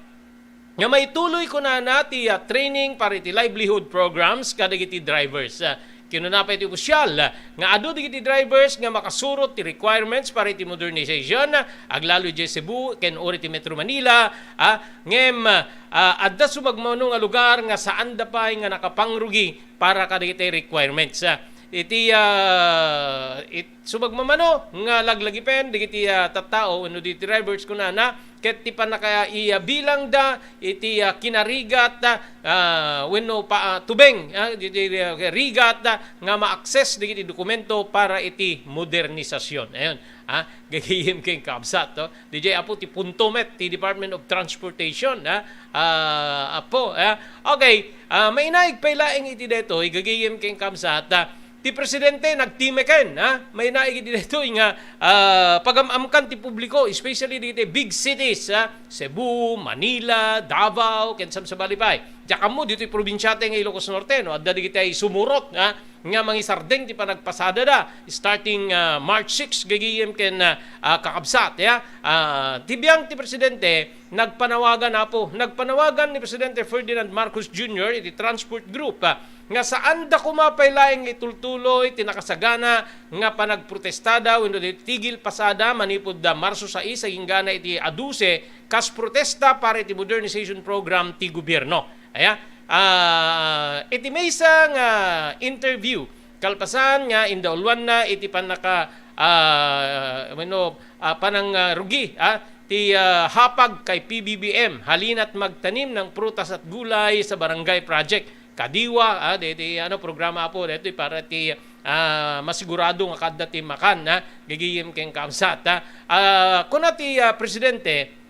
nga maituloy kunana ti, ah, training para iti livelihood programs kadagiti drivers. Ah, kinuna pay ti opisyal, ah, nga adu dagiti drivers nga makasurot ti requirements para iti modernization, ah, aglalo idiay Cebu ken uri ti Metro Manila, ah, ngem, ah, adda sumagmamano nga lugar nga saanda pay nga nakapangrugi para kadagiti requirements. Ah, iti, ah, it-, sumagmamano nga laglagipen dagiti, ah, tattao wenno dagiti drivers kunana, ket ti pannakaibilangda iti, ah, kinarigat, ah, wenno pa, ah, tubeng, ah, iti, ah, rigat, ah, nga ma-access dagiti dokumento para iti modernisasyon. Ayun, ah, gagayem ken kabsat, to. Didiay apo ti punto met ti Department of Transportation, ah, ah, apo, ah. Okay, ah, mainaig pay laeng iti daytoy, gagayem ken kabsat, ah, ti presidente nagtimeken, ha? Mainaig iti daytoy nga, ah, pagam-amkan ti publiko, especially dagiti big cities, ha? Cebu, Manila, Davao, ken sabsabali pay. Diak ammo ditoy probinsiate nga Ilocos Norte, no? Adda dagiti sumurot, ha? Nga mangisardeng ti panagpasadada, starting, ah, March six, gagayem ken, ah, ah, kakabsat, ya? Ah, ti biang ti presidente, nagpanawagan, apo. Nagpanawagan ni Presidente Ferdinand Marcos Junior iti Transport Group, ah, nga saanda koma pay laeng itultuloy ti nakasagana nga panagprotestada wenno ti tigil pasada manipud da Marso sais agingga na iti a dose kas protesta para iti modernization program ti gobierno. Aya, ah, iti maysa nga interview, kalpasan nga indauluanna iti pannaka, ah, wenno, ah, panang, ah, rugi, ah, ti, ah, hapag kay P B B M, halina't magtanim ng prutas at gulay sa barangay project. Kadiwa, ah, di, di, ano, programa apo, dito para ti, ah, masigurado nga kadda ti makan, ah, gagayem ken kabsat, ah. Ah, kuna ti, ah, presidente,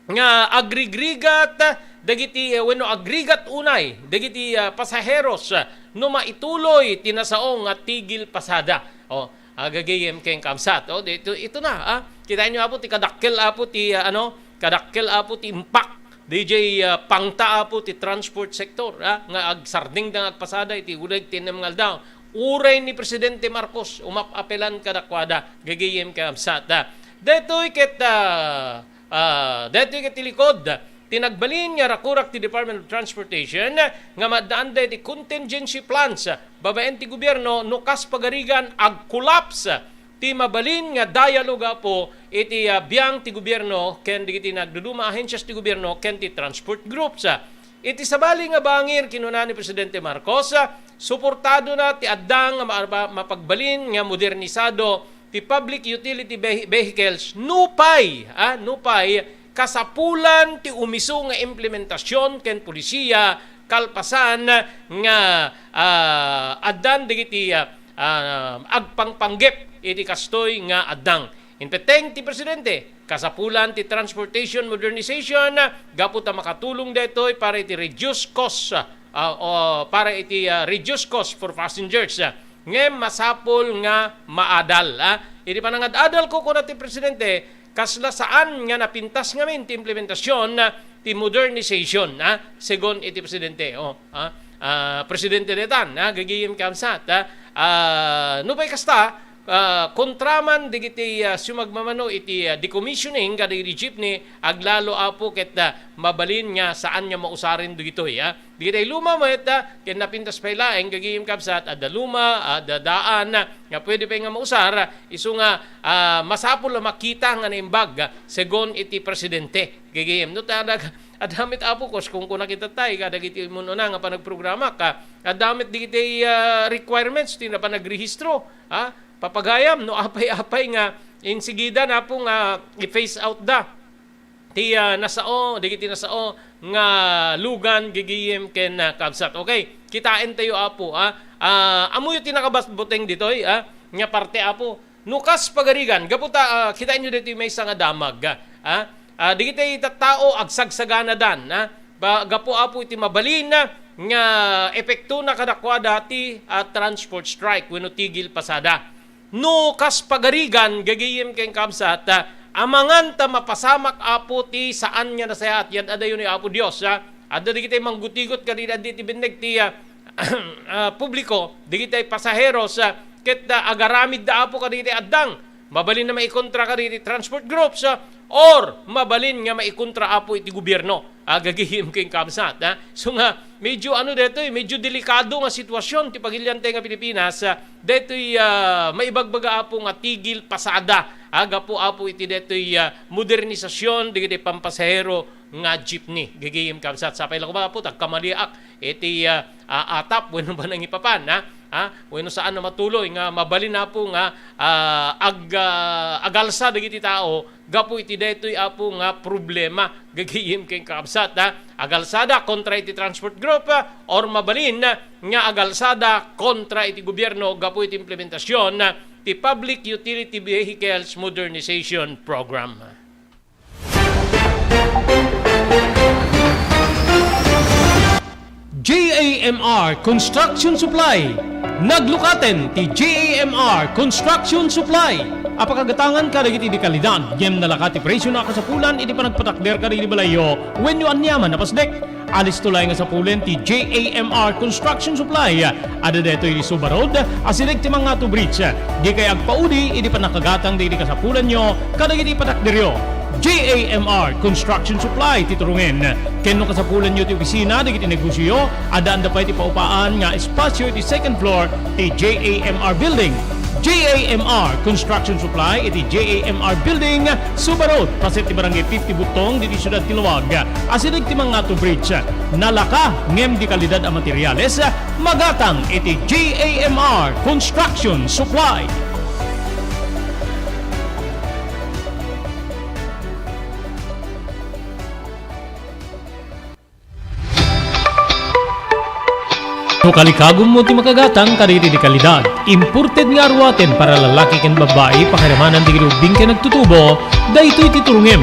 nga agrigrigat dagiti, eh, wenno agrigat unay dagiti, ah, pasaheros, ah, no maituloy ti nasao nga tigil pasada. O, agagayem ken kabsat. O, di, ito, ito na, ah. Kitaenyo, apo, ti kadakkel, apo, ti, ah, ano, kadakkel, apo, ti impact D J, ah, pangta, apo, ti transport sector, ah, nga agsardengda nga agpasada iti uleg ti ennem nga aldaw. Uray ni Presidente Marcos, umap-apelan kadakuada, gagayem ken kabsat, ah. Daytoy ket, ah, Ah, daytoy ket ti likod ti nagbalin nga rakurak ti Department of Transportation nga maaddaanda iti contingency plans babaen ti gobierno no kas pagarigan ag-collapse ti mabalin nga dialogue apo iti, ah, biang ti gobierno ken dagiti nagduduma ahensias ti gobierno ken ti transport groups. Iti sabali nga bangir, kinuna ni Presidente Marcos, suportadona ti adda nga ma-, ma-, mapagbalin nga modernisado ti public utility vehi-, vehicles nupay, ah, nupay kasapulan ti umisu nga implementasyon ken polisiya kalpasan nga, ah, addan dagiti, ah, ah, agpangpanggep iti kastoy nga addang. Inpetteng ti Presidente, kasapulan ti transportation modernization gapu ta makatulong daytoy para iti reduce cost, ah, o para iti, ah, reduce cost for passengers. Ngem masapul nga maadal, ah. Iti panangad-adal ko, kuna ti Presidente, kasla saan nga napintas ngamin ti implementasyon, ah, ti modernization, ah, segun iti Presidente. Oh, ah, ah, Presidente detan, ah, gagayem ken kabsat, ah. Ah, nupay kasta, ah, kontra man dagiti, ah, sumagmamano iti, ah, decommissioning kadagiti jeepney, aglalo apo ket, ah, mabalin nga saan nga mausaren dagitoy, ah. Dagiti luma met, ah, ken napintas pay laeng gagayem ken kabsat, adda luma, adda daan, ah, nga pwede pay nga mausar, ah, isu nga, ah, masapul a makita nga naimbag, ah, segun iti presidente. Gagayem, no, ta adag-, adda met apo, kas kunkuna kitattay, kadagiti immun-una nga panagprograma, ka, adda met dagiti, ah, requirements ti napanagrehistro, ah, papagayam, no, apay-apay nga insigida na apo nga i-phase out da ti, ah, nasao, dagiti nasao nga lugan, gagayem ken, ah, kabsat. Okay, kitaentayo, apo, ah. Ah, ammoyo ti nakabutbuteng ditoy, ah, nga parte, apo. No kas pagarigan, gapu ta, ah, kitaenyo ditoy maysa nga damag, ah. Ah, dagiti tattao agsagsaganadan, ah. Ba, gapu, apo, iti mabalin, ah, nga epektona kadakuada ti, ah, transport strike wenno tigil pasada. No kas pagarigan, gagayem ken kabsat, ah, amangan ta mapasamak, apo, ti saan nga nasayaat, yan adayo ni Apo Dios, ah, Adda dagiti manggutigot kadagiti adda iti binneg ti, ah, ah, publiko, dagiti pasaheros, ah, ket, ah, agaramidda, Apo, kadagiti addang. Mabalin a maikontra kadagiti transport groups, ah, or mabalin nga maikontra, Apo, iti gobierno. Ah, gagayem ken kabsat, ah. So nga, medyo ano daytoy, medyo delikado nga sitwasyon ti pagiliantay nga Pilipinas, ah, daytoy, ah, maibagbaga, Apo, nga tigil pasada, ah, gapu, Apo, iti daytoy, ah, modernisasyon dagiti pampasahero nga jeepney. Gagayem kabsat, sapay la koma, Apo, ta agkamaliak iti, ah, ah, atap wenno ba nangipapan, ha? Ha? Wenno saan a matuloy nga mabalin, Apo, nga, ah, ag-, ah, agalsa dagiti tao gapu iti daytoy, Apo, nga problema. Gagayem ken kabsat, ha? Agalsada kontra iti transport group, ah, or mabalin nga agalsada kontra iti gobierno gapu iti implementasion, ah, ti Public Utility Vehicles Modernization Program. J A M R Construction Supply. Naglukaten ti J A M R Construction Supply a pakagatangan kadagiti dekalidad ngem nalaka ti presio a kasapulan iti panagpatakder kadagiti balayyo wenno aniaman a pasdek. Alisto laeng a sapulen ti J A M R Construction Supply. Adda daytoy iti Suba Road, asideg ti Mangato Bridge. Dikay agpaudi iti pannakagatang dagiti kasapulanyo kadagiti patakderyo. J A M R Construction Supply ti turongen. Ken no kasapulanyo ti opisina dagiti negosioyo, addaanda pay ti paupaan nga espasio iti second floor ti J A M R Building. J A M R Construction Supply iti J A M R Building, Suba Road, paset ti Barangay fifty Butong, ditoy siudad ti Laoag, asideg ti Mangato Bridge. Nalaka ngem dekalidad a materiales, magatang iti J A M R Construction Supply. No kalikagummo ti makagatang kadagiti dekalidad, imported nga aruaten para lalaki ken babbai, pakiramanan dagiti ubbing ken agtutubo, daytoy ti turongem.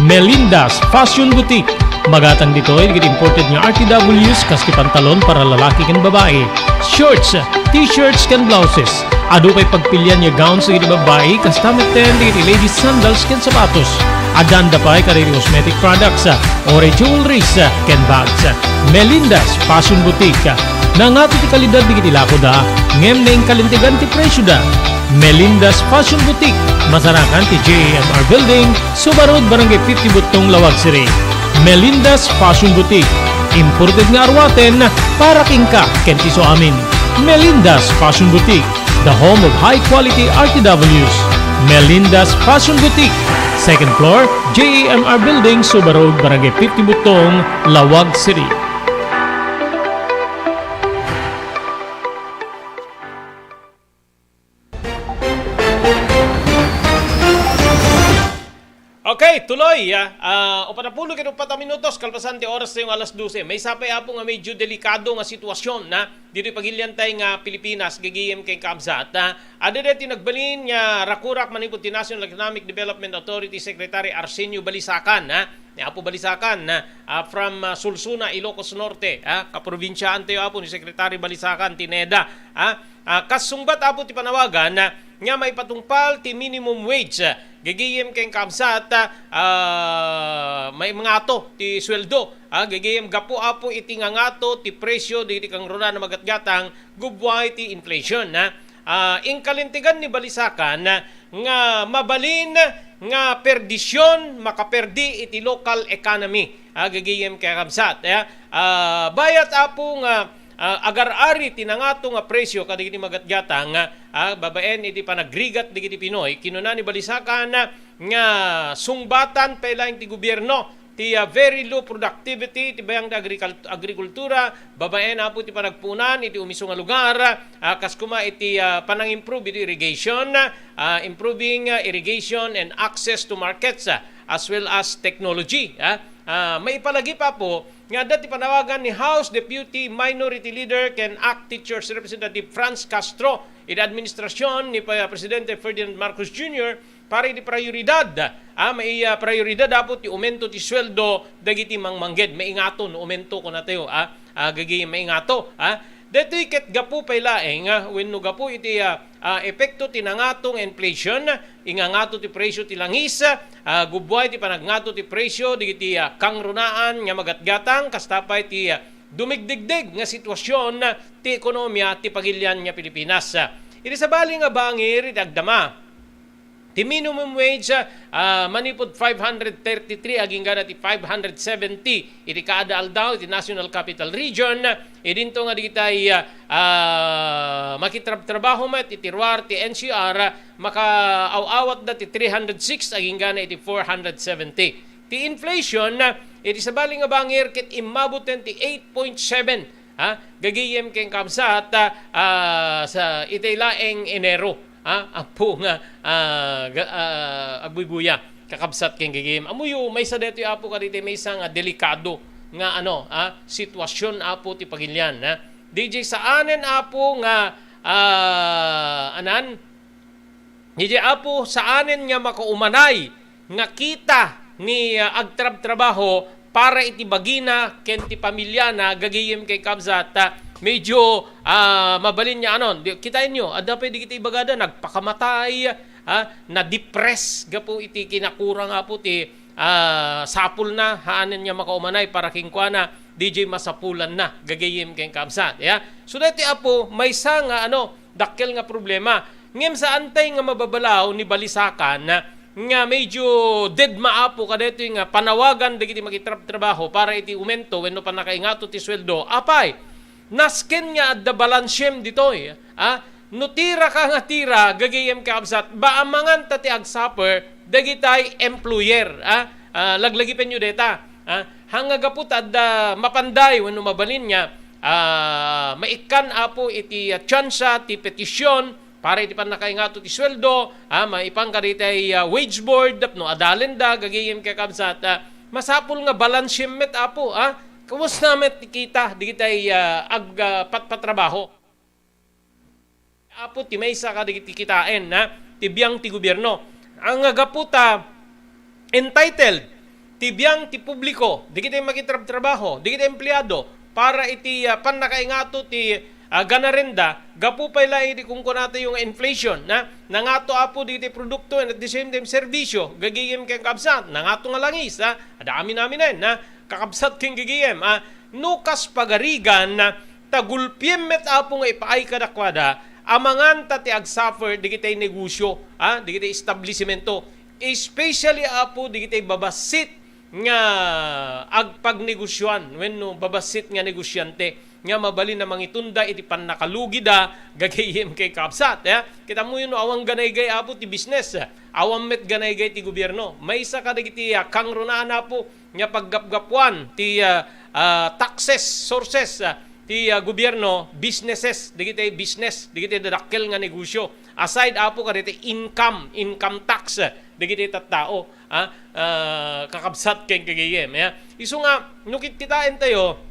Melinda's Fashion Boutique. Magatang ditoy dagiti imported nga R T Ws kas ti pantalon para lalaki ken babbai, shorts, t-shirts ken blouses. Adu pay pagpilian nga gowns dagiti babbai, kasta metten dagiti ladies sandals ken sapatos. Addaanda pay kadagiti cosmetic products, ah, or jewelries, ah, ken bags. Melinda's Fashion Boutique. Nangato ti kalidad dagiti lakoda, ngem naingkalintegan ti presioda. Melinda's Fashion Boutique, masarakan ti J A M R Building, Suba Road, Barangay fifty Butong, Laoag City. Melinda's Fashion Boutique, imported nga aruaten para kenka ken ti isuamin. Melinda's Fashion Boutique, the home of high-quality R T Ws. Melinda's Fashion Boutique, second floor, J A M R Building, Suba Road, Barangay fifty Butong, Laoag City. Okay, tuloy, ah. Ah, upat a pulo ket upat a minutos kalpasan ti oras tayo nga alas dose. Maysa pay, Apo, nga medyo delikado nga sitwasyon, na, ditoy pagiliantay nga Pilipinas, gagayem ken kabsat, ah. Adda daytoy nagbalin nga rakurak manipud ti National Economic Development Authority Secretary Arsenio Balisacan, ha? Ni Apo Balisacan, ah, from, ah, Solsona, Ilocos Norte, ha? Kaprobinsiaan tayo, Apo, ni Secretary Balisacan ti NEDA, ha? Ah, kas sungbat, Apo, ti panawagan, ah, nga maipatungpal ti minimum wage, ah, gagayem ken kabsat, ah, ah, maimangato ti sueldo, ah, gagayem gapu, Apo, iti ngangato ti presio dagiti kangrunaan a magatgatang, gubbuay ti inflation, ha? Ah, inkalintegan ni Balisacan, ah, nga mabalin nga perdision makaperdi iti local economy. Ah, gagayem ken kabsat, eh. Ah, bayat, Apo, nga, ah, agar-ari ti nangato nga presio kadagiti magatgatang, ah, babaen iti panagrigat dagiti Pinoy, kinuna ni Balisacan, ah, nga sungbatan pay laeng ti gobierno ti, ah, very low productivity ti bayang ti agrikal-, agrikultura, babaen, Apo, ti panagpuonan iti umiso nga lugar, ah, kas koma iti, ah, panang-improve iti irrigation, ah, improving, ah, irrigation and access to markets, ah, as well as technology, ah. Ah, maipalagip, Apo, nga adda ti panawagan ni House Deputy Minority Leader ken ACT Teachers Representative Franz Castro iti administrasyon ni Pa-, Presidente Ferdinand Marcos Junior para iti prayoridad, ah, mai-, ah, prayoridad, Apo, ti umento ti sueldo dagiti mangmangged. Maingato no umento, kunatayo, ah, ah, gagi maingato, ah. Daytoy ket gapu pay laeng, ah, wenno gapu iti, ah, ah, epekto ti nangato nga inflation, ingangato ti presyo ti langis, ah, gubbuay ti panagngato ti presyo dagiti, ah, kangrunaan nga magatgatang, kasta pay ti, ah, dumigdegdeg nga sitwasyon ti ekonomiya ti pagilian nga Pilipinas. Iti sabali nga bangir iti agdama, ti minimum wage, ah, manipud five hundred thirty-three agingga na ti five hundred seventy iti kada aldaw iti National Capital Region, idinto nga digitay, ah, makitrabtrabaho met iti ruar ti N C R, makaaw-awatda ti three hundred six agingga na iti four hundred seventy. Ti inflation, iti sabali nga bangir ket immabutten ti eight point seven, ha, gagayem ken kabsat, ah, sa itay laeng Enero, ha, apo nga, ah, ga-, ah, agbuybuya, kakabsat ken gagayem. Ammoyo, maysa daytoy, apo, kadaytoy maysa nga delikado nga, ano, ah, sitwasyon, apo, ti pagilian, ha. D J, saanen, apo, nga, ah, anan, D J, apo, saanen nga makaumanay nga kita ni, ah, agtrabtrabaho para iti bagina ken ti pamilyana, gagayem ken kabsat, ah, medyo, ah, mabalin nga anon. Di, kitaenyo, adda pay dagiti ibagada, nagpakamatay, ah, na-depress gapu iti kinakurang, apo, ti, ah, sapulna, haanen nga makaumanay para kenkuana, D J, masapulanna, gagayem ken kabsat, ya. So, daytoy, apo, maysa nga, ano, dakkel nga problema. Ngem saantay nga mababalaw ni balisakan nga medyo dedma, apo, kadaytoy nga panawagan dagiti makitrabtrabaho para iti umento wenno pannakaingato ti sueldo. Apay, nasken nga adda balansiem ditoy, ah? No tiraka nga tira, gagayem ken kabsat, amangan ta ti agsuffer dagitay employer, ah? Ah, laglagipenyo dayta, ah? Haan nga gapu ta adda mapanday wenno mabalin nga, ah, maikkan, apo, iti, ah, tsansa ti petisyon para iti pannakaingato ti sueldo, ah, maipan kaditay, ah, wage board tapno adalenda, gagayem ken kabsat, ah, masapul nga balansiem met, apo, ah. Kumusta met ti kita dagitay, ah, ag-, ah, patpatrabaho? Apo, ti maysa kadagiti kitaen, ha, ti biang ti gobierno. Haan nga gapu ta entitled ti biang ti publiko, dagiti makitrabtrabaho, dagiti empleado, para iti, ah, pannakaingato ti, ah, ganarenda, gapu pay laeng iti kunkunatayo nga inflation, ha? Nangato, apo, dagiti produkto and at the same time serbisyo, gagayem ken kabsat, nangato nga langis, ha? Adda amin-aminen, ha? Kakabsat ken gagayem, ha? No kas pagarigan, ta gulpiem met, apo, nga ipaay kadakuada, amangan ta ti agsuffer dagitay negosyo, ha? Dagitay establisemento. Especially, apo, dagitay babassit nga agpagnegosyoan wenno babassit nga negosyante nga mabalin a mangitunda iti pannakalugida, gagayem ken kabsat, eh. Kitamoyo no awan ganaygay, apo, ti business, awan met ganaygay ti gobierno. Maysa kadagiti, ah, kangrunaan, apo, nga paggapgapuan ti, ah, ah, taxes sources, ah, ti, ah, gobierno, businesses, dagiti business, dagiti dadakkel nga negosyo. Aside, apo, kadagiti income, income tax, ah, dagiti tattao, ah, ah, kakabsat ken gagayem, ya. Isu nga, no kitkitaentayo,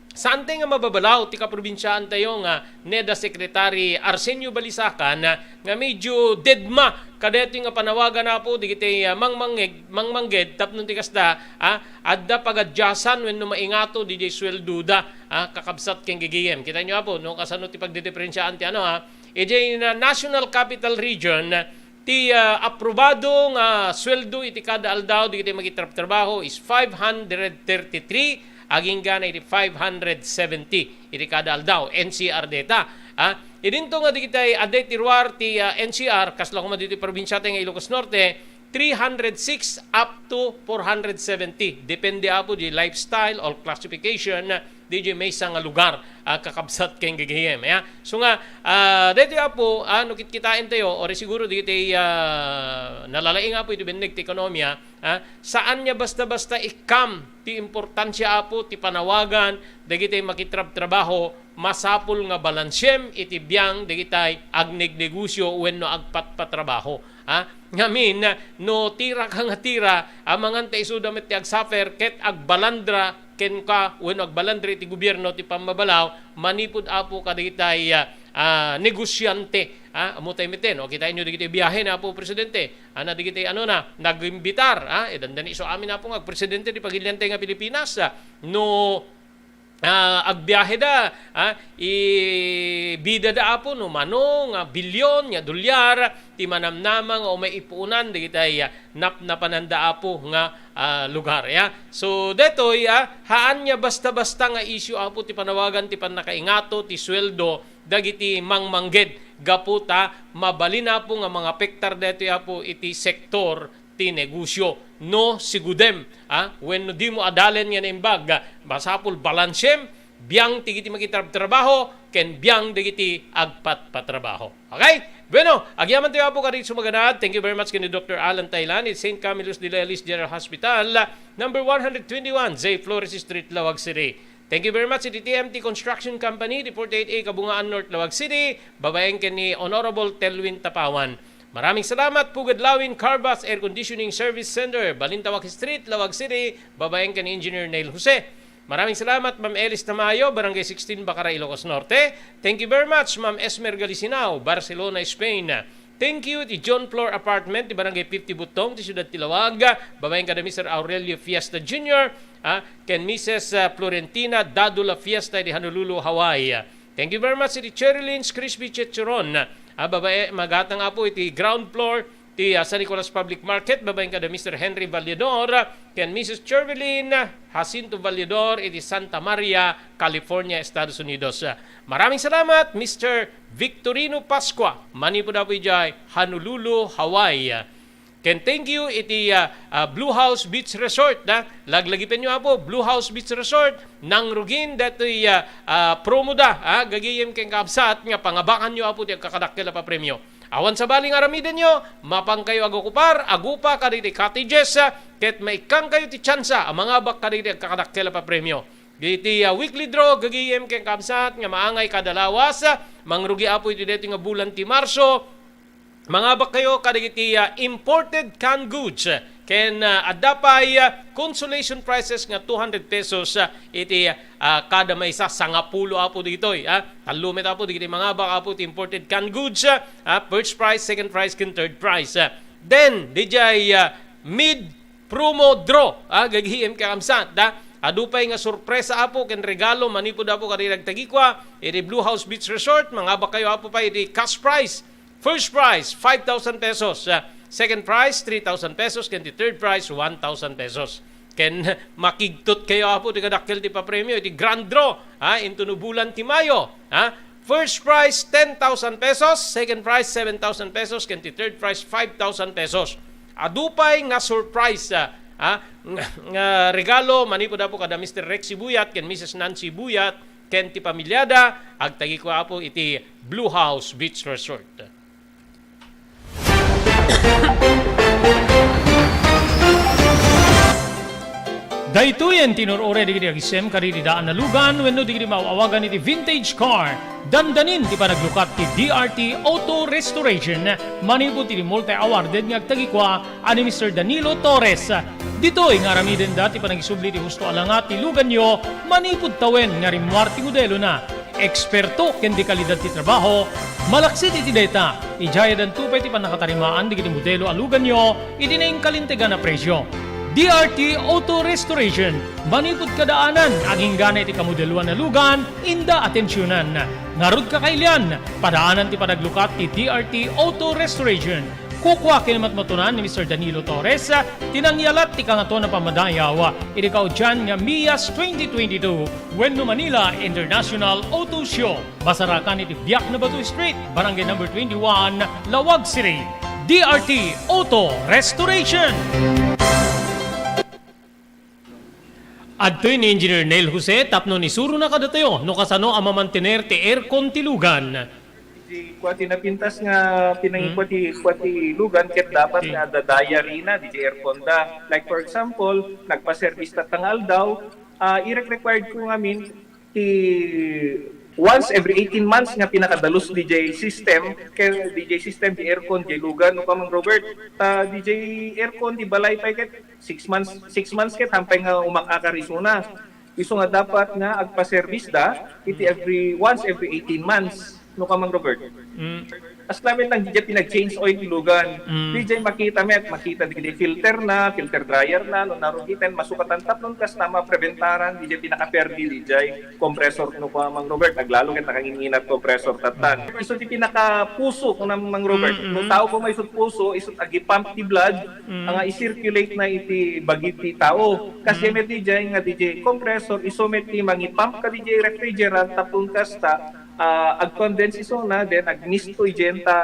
saantay nga mababalaw ti kaprobinsiaantayo nga NEDA Secretary Arsenio Balisacan, ah, nga medyo dedma kadaytoy nga panawagan, apo, dagiti, ah, mangmangngeg-, mangmangged tapno ti kasta, ah, adda pagadiasan wenno maingato didiay sueldoda, ah, kakabsat ken gagayem. Kitaenyo, apo, no, kasano ti pagdidiferensiaan ti ano, ah, idiay na National Capital Region, ti, ah, aprobado nga sueldo iti kada aldaw dagiti makitrabtrabaho is five hundred thirty-three agingga na iti five hundred seventy iti kada aldaw, N C R dayta. Ah, idinto nga dagitay adda iti ruar ti, ah, N C R, kasla koma ditoy probinsiata nga Ilocos Norte, three hundred six up to four hundred seventy. Depende, apo, di lifestyle or classification, di, di maysa nga lugar, ah, kakabsat ken gagayem, ya. So nga, ah, daytoy, apo, ah, no kitkitaentayo, or siguro dagiti, ah, nalalaing, apo, iti benneg ti ekonomiya, ah, saan nga basta-basta ikkam ti importansia, apo, ti panawagan dagiti makitrabtrabaho, masapul nga balansiem iti biang dagitay agnegnegosyo wenno agpatpatrabaho. Ha? Ngamin, no tiraka nga tira, amangan ta isuda met ti agsuffer ket agbalandra kenka wenno agbalandra iti gobierno ti pammabalaw manipud, apo, kadagitay, ah, ah, negosyante. Ah, ammotay met, no? Kitaenyo dagiti biahe ni Apo Presidente. Ana dagiti ano na, nagimbitar, ah, e, dandani isu amin, apo, nga agpresidente ti pagiliante nga Pilipinas, ah. No ah, agbiaheda, ah, ibidada, Apo, no mano nga bilyon nga dolyar ti manamnama nga umay ipuonan dagiti, ah, napnapananda, Apo, nga, ah, lugar, ya. So, detoy, ah, haan nga basta-basta nga issue, Apo, ti panawagan ti pannakaingato ti sueldo dagiti mangmangged gapu ta mabalin, Apo, nga mangapektar detoy, Apo, iti sektor ti negosyo no sigudem, ah, wenno dimo adalen nga naimbag, masapul balansiem, biang dagiti makitrabtrabaho, ken biang dagiti agpatpatrabaho. Okay? Bueno, agyamankami, Apo, kadagiti sumaganad. Thank you very much ken ni Doctor Alan Taylan, iti Saint Camillus de Lelis General Hospital, number one hundred twenty-one, J Flores Street, Laoag City. Thank you very much iti T M T Construction Company, di forty-eight A Kabungaan North, Laoag City, babaen ken ni Honorable Telwin Tapawan. Maraming salamat, Pugad Lawin Carvas Air Conditioning Service Center, Balintawak Street, Laoag City, babaen ken ni Engineer Neil Jose. Maraming salamat, Ma'am Elis Tamayo, Barangay sixteen, Bacara, Ilocos Norte. Thank you very much, Ma'am Esmer Galisinao, Barcelona, Spain. Thank you ti John Floor Apartment ti Barangay fifty Butong ti Siudad ti Laoag, babaen kada Mister Aurelio Fiesta Junior, ah, ken Missus, ah, Florentina Dadula Fiesta di Honolulu, Hawaii. Thank you very much ti Cherry Lynn's Crispy Chicharon. Ah, babae, magatang, Apo, iti ground floor ti, ah, San Nicolas Public Market, babaen kada Mister Henry Valledor, ken Missus Chervylin Jacinto Valledor iti Santa Maria, California, Estados Unidos. Maraming salamat, Mister Victorino Pascua, manipud, Apo, idiay Honolulu, Hawaii. Ken thank you iti, ah, ah, Blue House Beach Resort, ah. Laglagipenyo, Apo, Blue House Beach Resort, nangrugin datoy, ah, ah, promo da, ah, gagayem ken kabsat nga pangabakanyo, Apo, ti agkakadakkel a papremio. Awan sabali nga aramidenyo, mapankayo agokupar, agupa kadagiti cottages, ah, ket maikkankayo ti tsansa a mangabak kadagiti agkakadakkel a papremio. Iti, ah, weekly draw, gagayem ken kabsat nga maangay kada lawas, ah, mangrugi, Apo, iti daytoy nga bulan ti Marso, mangabakkayo kadagiti, ah, imported canned goods, ah, ken, ah, adda pay, ah, consolation prizes nga two hundred pesos, ah, iti, ah, kada maysa. Sangapulo, Apo, ditoy, ah. Tallo met, Apo, dagiti mangabak, Apo, ti imported canned goods, ah, ah, first prize, second prize, ken third prize, ah. Then, didiay, ah, mid promo draw, ah, gagayem ken kabsat, ah. Adu pay nga sorpresa, Apo, ken regalo manipud, Apo, kadagiti agtagikua iti Blue House Beach Resort. Mangabakkayo, Apo, pay iti cash prize. First prize, five thousand pesos. Ah, second prize, three thousand pesos. Ken ti third prize, one thousand pesos. Ken makigtot kayo, Apo, ti kadakkel ti papremio iti grand draw, ah, intono bulan ti Mayo, ah. First prize, ten thousand pesos. Second prize, seven thousand pesos. Ken ti third prize, five thousand pesos. Adu pay nga surprise, ah, ah, nga, nga regalo manipud, Apo, kada Mister Rexy Buyat ken Missus Nancy Buyat ken ti pamiliada. Agtagikua, Apo, iti Blue House Beach Resort. Daytoyen ti inur-uray dagiti agisem kadagiti daan a lugan wenno dagiti maaw-awagan iti vintage car. Dandanin ti panaglukat ti D R T Auto Restoration manipud iti multi-awarded nga agtagikua a ni Mister Danilo Torres. Ditoy nga aramidenda ti panagisubli ti husto a langa ti luganyo manipud tawen nga rimmuar ti modelona. Eksperto ken di kalidad ti trabaho, malaksid iti dayta, idiay addanto pay ti pannakatarimaan dagiti modelo a luganyo iti nainkalintegan a presio. D R T Auto Restoration, manipud kadaanan, agingga iti kamodeloan a lugan, inda atensionan. Ngarud, kakailian, padaanan ti panaglukat ti D R T Auto Restoration. Kukua ken matmatunan ni Mister Danilo Torres ti nangyalat ti Kangatoan a Pammadayaw iti kaudian nga Mias twenty twenty-two wenno Manila International Auto Show. Masarakan iti Biak na Bato Street, Barangay Number twenty-one, Laoag City. D R T Auto Restoration. Adtoy ni Engineer Neil Jose tapno isurona kadatayo no kasano a mamantener ti aircon ti lugan. Iti kua ti napintas nga pinangikua ti, kua ti lugan ket dapat nga adda diary na iti aircon da. Like, for example, nagpa-service tatta nga aldaw, ah, irek-required ko ngamin ti once every eighteen months nga pinakadalus D J system, kay D J system di aircon di lugan, no, Kamang Robert, ta D J aircon di balay pay ket six months, six months ket hampay nga umak-akar isuna. Isu nga dapat nga agpa-service da iti every, once every eighteen months, no, Kamang Robert? Mm. Kasla met lang didiay pinag-change oil ti lugan. Mm. Didiay makita met, makita didiay filter na, filter dryer na, no narugiten, masukatan tapno kasta mapreventaran didiay pinakaperdi didiay compressor no kua, Mang Robert, aglalo ket nakanginginat compressor tattan. Isu ti pinakapuso kuna, Mang Robert. Mm, No mm. tao ko may isut puso, isut agi-pump ti blood, Mm. nga i-circulate na iti bagi ti tao. Kasi Mm. met didiay nga didiay compressor, isu met ti mangi-pump ka didiay refrigerant, tapno kasta, ah, ag-condense isuna, then agmisto idiay ta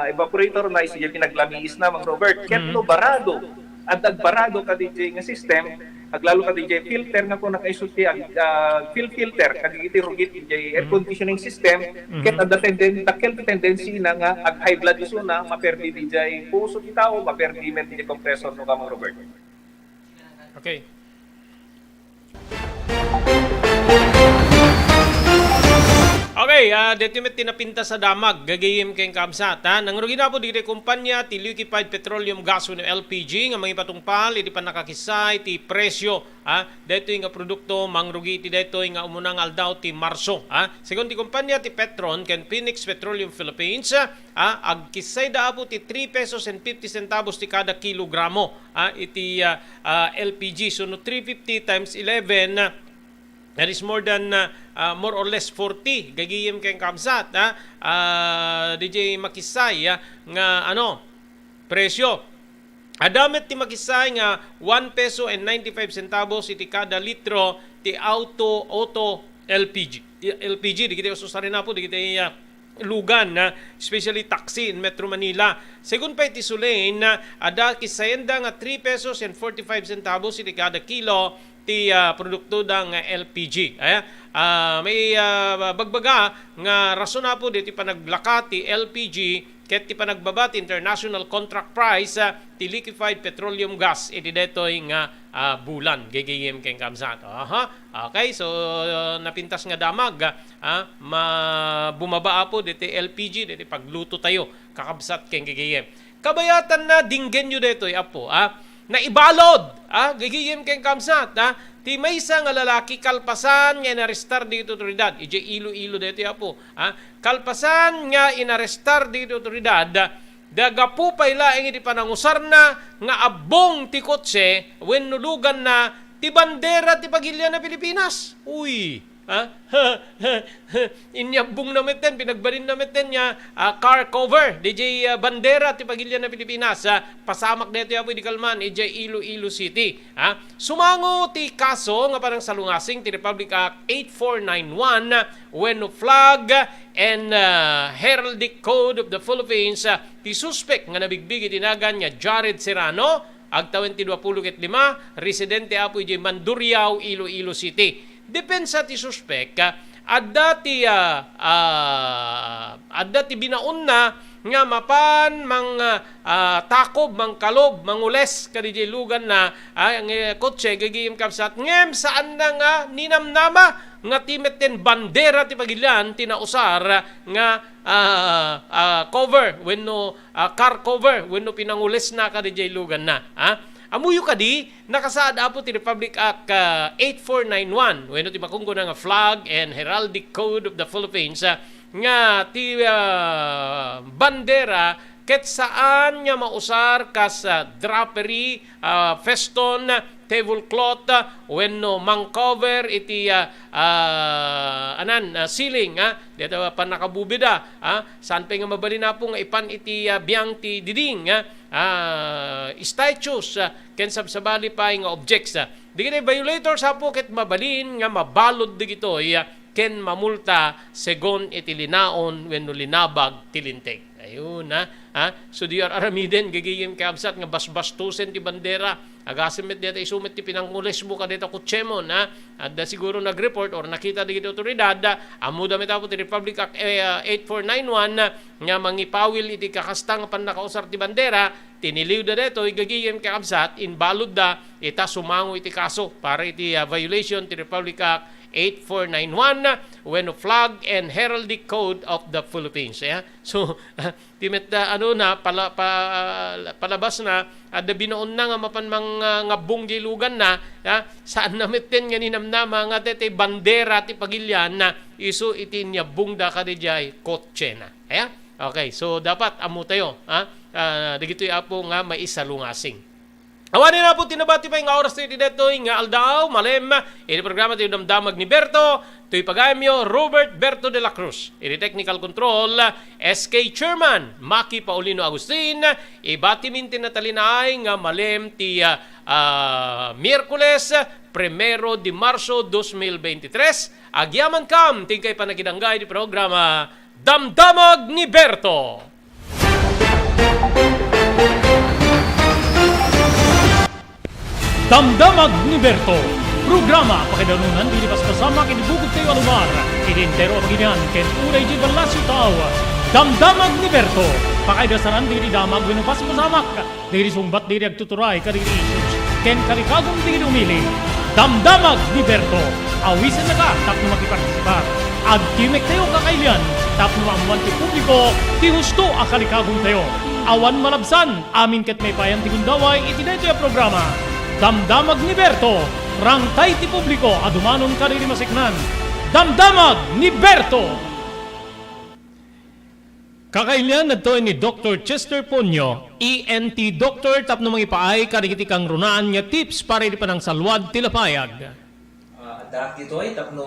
evaporator na, isu diay pinaglamiis na, Mang Robert. Ket Mm. no barado, adda agbarado ka didiay nga system, aglalo ka didiay filter nga kuna kaisu ti ag-, ah, fil-, filter, kadagiti rugit didiay air Mm. conditioning system, Mhm. ket adda tenden-, dakkel ti tendency na nga ag-high blood isuna, maperdi didiay puso ti tao, maperdi met didiay compressor no ka, Mang Robert. Okay. Okay, ah, daytoy met ti napintas a damag, gagayem ken kabsat, ha? Nangrugi na po dagiti kompanya ti liquefied petroleum gas wenno L P G nga mangipatungpal iti pannakakissay ti presyo, ha? Daytoy nga produkto, mangrugi iti daytoy nga umuna nga aldaw ti Marso, ha? Segun ti kompanya ti Petron ken Phoenix Petroleum Philippines, ha? Agkissayda, apo, ti three pesos and fifty centavos ti kada kilogramo, ha? Iti, ah, ah, L P G. So, no three fifty times eleven, ah, that is more than, ah, ah, more or less forty. Gagayem ken kabsat, ha? Ah, didiay makissay, ah, nga, ano, presyo. Adda met ti makissay nga one peso and ninety-five centavos iti kada litro ti auto, auto L P G. L P G, dagiti ususarina po, dagiti, ah, lugan, ah, especially taxi in Metro Manila. Segun pay ti Sulane, ah, adda kissayenda nga three pesos and forty-five centavos iti kada kilo ti, ah, produktoda nga L P G. Aya, ah, may, ah, bagbaga nga rason, apo, diti panaglaka ti L P G ket ti panagbaba ti international contract price, ah, ti liquefied petroleum gas iti daytoy nga, ah, bulan, gagayem ken kabsat. Aha. Okay, so, ah, napintas nga damag, ah, ma-, bumaba, apo, diti L P G, diti pagluto tayo, kakabsat ken gagayem. Kabayatanna, dinggenyo daytoy, apo, ah, naibalud, ah, gagayem ken kabsat, ah, ti maysa nga lalaki kalpasan nga inarestar dagiti otoridad. Idiay Iloilo daytoy, apo, ah, kalpasan nga inarestar dagiti otoridad, da gapu pay laeng iti panangusarna nga abbong ti kotse wenno luganna ti bandera ti pagilian a Pilipinas. Uy, ha? Inyabbongna metten, pinagbalinna metten nga, ah, car cover, didiay, ah, bandera ti pagilian a Pilipinas, ah, pasamak daytoy, apo, idi kalman, idiay Iloilo City, ha? Sumango ti kaso nga panangsalungasing ti Republic Act eight four nine one wenno Flag and, ah, Heraldic Code of the Philippines, ah, ti suspek nga nabigbig iti nagan nga Jared Serrano, agtawen ti dua pulo ket lima, residente, apo, idiay Mandurriao, Iloilo City. Depensa ti suspek, ah, adda ti, ah, ah, adda ti binaonna nga mapan mang, ah, ah, takob, mangkalob, mangules kadidiay luganna, ah, nga kotse, gagayem kabsat, ngem saanna nga ninamnama nga ti metten bandera ti pagilian ti nausar nga, ah, ah, cover wenno, ah, car cover wenno pinangulesna kadidiay luganna, ha? Ammoyo kadi, nakasaad, apo, ti Republic Act, ah, eight four nine one wenno ti makunggona nga Flag and Heraldic Code of the Philippines, ah, nga ti, ah, bandera ket saan nga mausar kas, ah, drapery, ah, feston, tablecloth, ah, wenno mangcover iti, ah, ah, anan, ah, ceiling, ah, deta pannakabubida, ah, saan pay nga mabalin, apo, nga ipan iti, ah, biang ti diding, ah, ah, statues, ah, ken sabsabali pay nga objects, ah. Dagiti violators, apo, ket mabalin nga mabalud dagitoy, ah, ken mamulta segun iti linaon wenno linabag ti linteg. Ayun, ha? Ha? So, di ar-aramiden, gagayem kabsat, nga basbastusen ti bandera. Agasem met deta isu met ti pinangulesmo kadeta kotsemo, ha? Adda siguro nag-report or nakita dagiti otoridad, ammoda met, apo, ti Republic Act, eh, ah, eight four nine one, nga mangipawil iti kakasta nga pannakausar ti bandera, tiniliwda daytoy, gagayem kakabsat, inbaludda, ita sumango iti kaso para iti, ah, violation ti Republic Act eight four nine one wenno Flag and Heraldic Code of the Philippines. Ya? So, ti met, ah, ano na, pala-, pa-, palabasna, adda binaonna nga mapan mang-, ah, ngabbong diay luganna, ya? Saanna metten nga ninamnama nga ti, ti bandera ti pagilianna, isu iti inyabbongda kadidiay kotsena. Ya? Okay, so dapat ammo tayo, ha? Ah, dagitoy, Apo, nga maisalungasing. Awanen, Apo, ti nabati pay nga oras tayo iti daytoy nga aldaw, malem, iti programa tayo Damdamag ni Berto, toy pagayamyo, Robert Berto de la Cruz. Iti technical control, S K Chairman, Maki Paulino Agustin, ibatimin ti natalinaay nga malem ti, ah, ah, Miyerkules, primero de Marso dos mil veintitrés, agyamankam ti inkay panagidangga iti programa Damdamag ni Berto. Damdamag ni Berto. Programa pakaidanunan dagiti paspasamak iti bukod tayo a lugar, iti entero a baginian, ken uray idiay ballasiw tao. Damdamag ni Berto. Pakaidasaran dagiti damag wenno paspasamak dagiti sungbat dagiti agtuturay kadagiti issues ken kalikagum dagiti umili. Damdamag ni Berto. Awisennaka tapno makipartisipar. Agkimek tayo kakailian tapno maammoan ti publiko ti husto a kalikagum tayo. Awan malabsan, amin ket maipayan ti gundaway iti daytoy a programa. Damdamag ni Berto. Rangtay ti publiko a dumanon kadagiti maseknan. Damdamag ni Berto. Kakailian, adtoy ni Doktor Chester Ponyo, E N T doctor, tapno mangipaay kadagiti kangrunaan nga tips para iti panangsalluad ti lapayag. Ah, addaak ditoy tapno,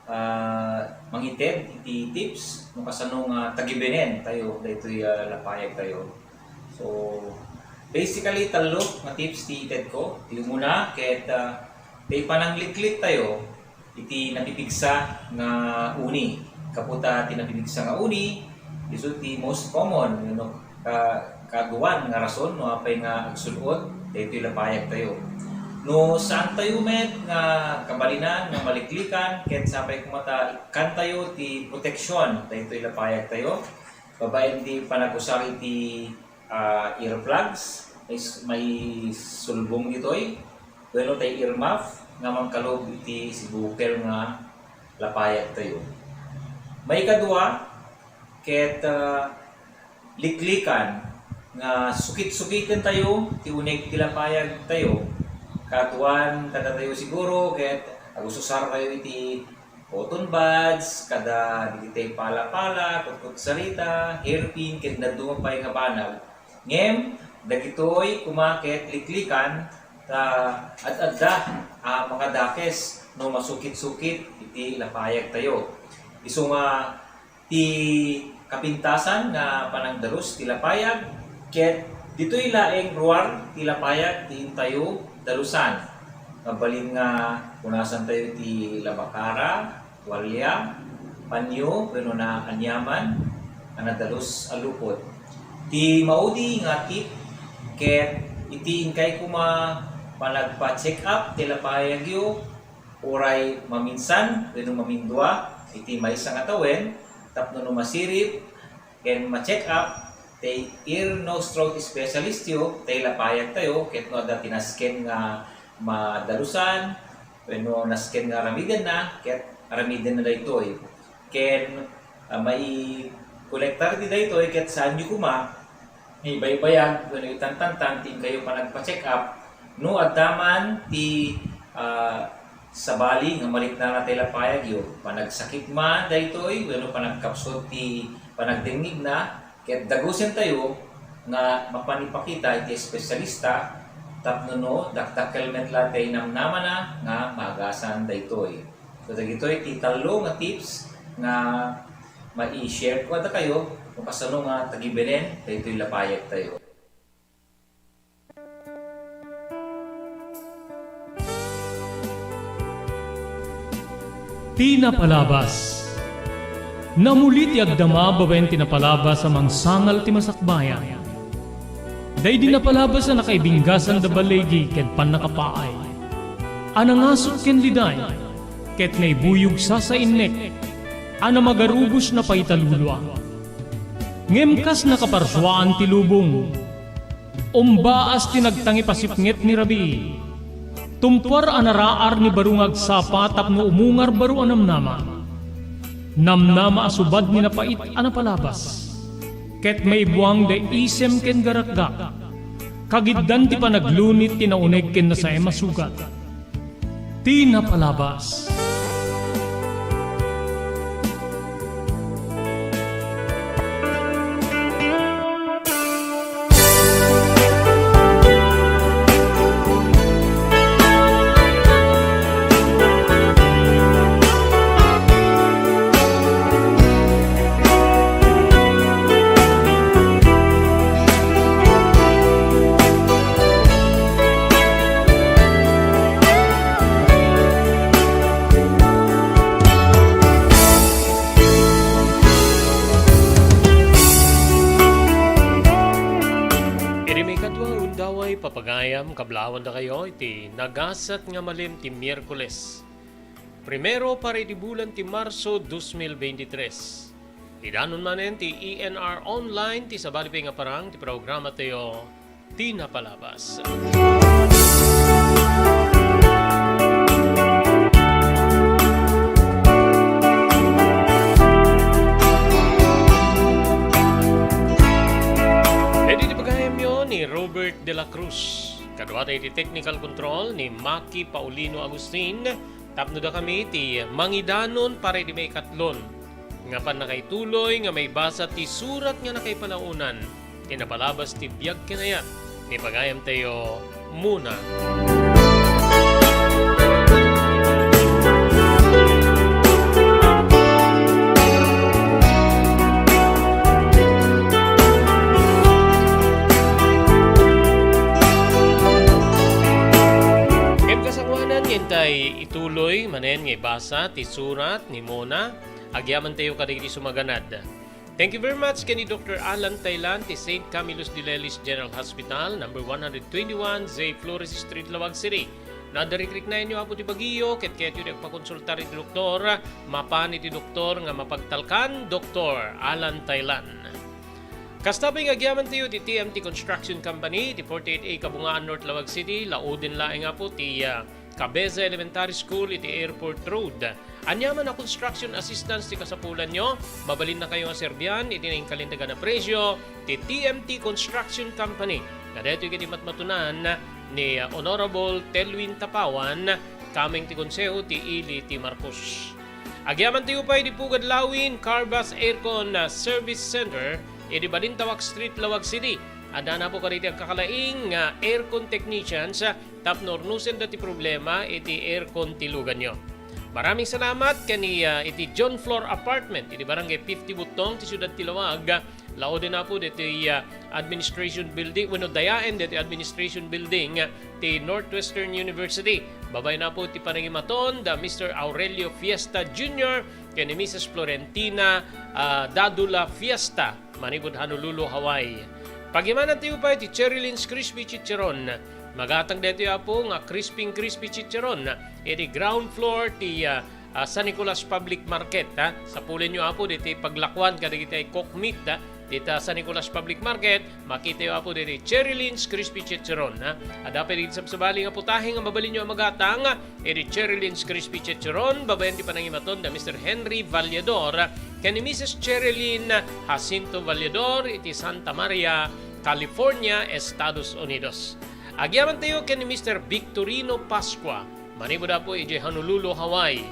ah, mangited iti tips no kasano nga tagibenen tayo daytoy, ah, lapayag tayo. So, basically, tallo nga tips ti itedko. Ti umuna, ket, ah, ti panangliklik tayo iti napipigsa nga uni. Gapu ta ti napipigsa nga uni, isu ti most common, you know, ka-, kaduan nga rason no apay nga agsul-ot daytoy lapayag tayo. No saan tayo met nga kabalinan nga maliklikan, ket sapay koma ta ikkan tayo ti proteksyon daytoy lapayag tayo, babaen ti panagusar iti ah, earplugs, may s-, may sulbong ditoy, wenno tay earmuff nga mangkalub iti sibukel nga lapayag tayo. Maikadua, ket, ah, liklikan nga sukit-sukiten tayo ti uneg ti lapayag tayo. Kaduan kadatayo siguro, ket agususar tayo iti cotton buds, kada dagiti pala-pala, kutkutsarita, hairpin, ken dadduma pay nga banag. Ngem dagitoy koma ket liklikan ta ad-adda a makadakes no masukit-sukit iti lapayag tayo. Isu nga ti kapintasan nga panangdalus ti lapayag, ket ditoy laeng ruar ti lapayag ti intayo dalusan. Mabalin nga punasan tayo ti labakara, tualia, panyo, wenno naaniaman a nadalus a lupot. Ti maudi nga tip ket iti inkay koma panagpa-check up ti lapayagyo, uray maminsan wenno mamindua iti maysa nga tawen tapno no masirib ken ma-check up ti ear, nose, throat specialist yo, ti lapayag tayo, ket no adda ti nasken nga madalusan wenno nasken nga aramidenna, ket aramidenna daytoy. Ken, ah, maikolektar ti daytoy ket saanyo koma nga ibaybayag wenno itantantan ti inkayo panagpa-check up no adda man ti, ah, sabali nga mariknana ti lapayagyo, panagsakit man daytoy wenno panagkapsut ti panagdengngegna, ket dagusentayo nga mapan ipakita iti espesyalista tapno no dakdakkel met la ti namnamana nga maagasan daytoy. So, dagitoy ti tallo nga tips nga mai-share ko kadakayo no kasano nga tagibenen daytoy lapayag tayo. Ti napalabas. Namuli ti agdama babaen ti napalabas a mangsangal ti masakbayan. Daydi napalabas a nakaibinggasan da baligi ken pannakapaay, a nangasut ken liday, ket naibuyog sasainnek, a namagarubos napaitalulua. Ngem kas nakaparsuaan ti lubong, umbaas ti nagtangipasipnget ni rabii. Tumpuar a naraar ni baro nga agsapa tapno umungar baro a namnama. Namnama a subad ni napait a napalabas. Ket maibuang da isem ken garakgak. Kagiddan ti panaglunit ti nauneg ken nasaem a sugat. Ti napalabas. Ipapagayam kablaawan dakayo iti nagasat nga malem ti Miyerkules, primero para iti bulan ti Marso dos mil veintitrés. Idanon manen ti E N R Online ti sabali pay nga parang ti programa tayo, Ti Napalabas. Iti pagayamyo ni Robert de la Cruz. Kaduata iti technical control ni Maki Paulino Agustin, tapno dakami ti mangidanon para iti maikatlon nga pannakaituloy nga maibasa ti surat nga nakaipanaonan ti napalabas ti biag ken ayat ni pagayamtayo, Mona. Ken kasangoanan nga intay ituloy manen nga ibasa ti surat ni Mona, agyamantayo kadagiti sumaganad. Thank you very much ken ni Doktor Alan Taylan ti Saint Camillus de Lelis General Hospital, number one hundred twenty-one, Zay Flores Street, Laoag City. No adda rikriknaenyo, Apo, ti bagiyo, ket kayatyo ti agpakonsultar iti doktor, mapan iti doktor nga mapagtalkan, Doktor Alan Taylan. Kasta pay nga agyamantayo ti T M T Construction Company, iti forty-eight A Kabungaan North, Laoag City, laoden laeng, Apo, ti, ah, Cabeza Elementary School iti Airport Road. Aniaman a construction assistance ti kasapulanyo, mabalinnakayo nga serbian iti nainkalintegan a presio ti T M T Construction Company. Nga daytoy ket matmatunan ni, uh, Honorable Telwin Tapawan, kameng ti Konseho ti Ili ti Marcos. Agyamantayo pay iti Pugad Lawin Carbass Aircon, uh, Service Center iti Balintawak Street, Laoag City. Adda, Apo, kadagiti agkakalaing nga aircon technicians, ah, tapno urnosenda ti problema iti aircon ti luganyo. Maraming salamat ken ni, ah, iti John Flor Apartment iti Barangay fifty Buttong ti siudad ti Laoag. Laoden, Apo, ditoy, ah, administration building, wenno dayaen ditoy administration building, ah, ti Northwestern University. Babaen, Apo, ti panangimaton da Mister Aurelio Fiesta Junior ken ni Missus Florentina, ah, Dadula Fiesta manipud Honolulu, Hawaii. Pagimanantayo pay ti Cherry Lynn's Crispy Chicharon. Magatang daytoy, Apo, nga crisping crispy chicharon iti ground floor ti, ah, ah, San Nicolas Public Market, ha. Sapulenyo, Apo, ditoy paglakuan kadagiti cooked meat, ha, dita San Nicolas Public Market. Makitayo, Apo, ditoy Cherry Lynn's Crispy Chicharon, ha. Adda pay dagiti sabsabali nga putahe nga mabalinyo a magatang iti Cherry Lynn's Crispy Chicharon, babaen ti panangimaton da Mister Henry Vallador ken ni Missus Cherry Lynn Jacinto Vallador iti Santa Maria, California, Estados Unidos. Agyamantayo ken ni Mister Victorino Pascua, manipud, Apo, idiay Honolulu, Hawaii.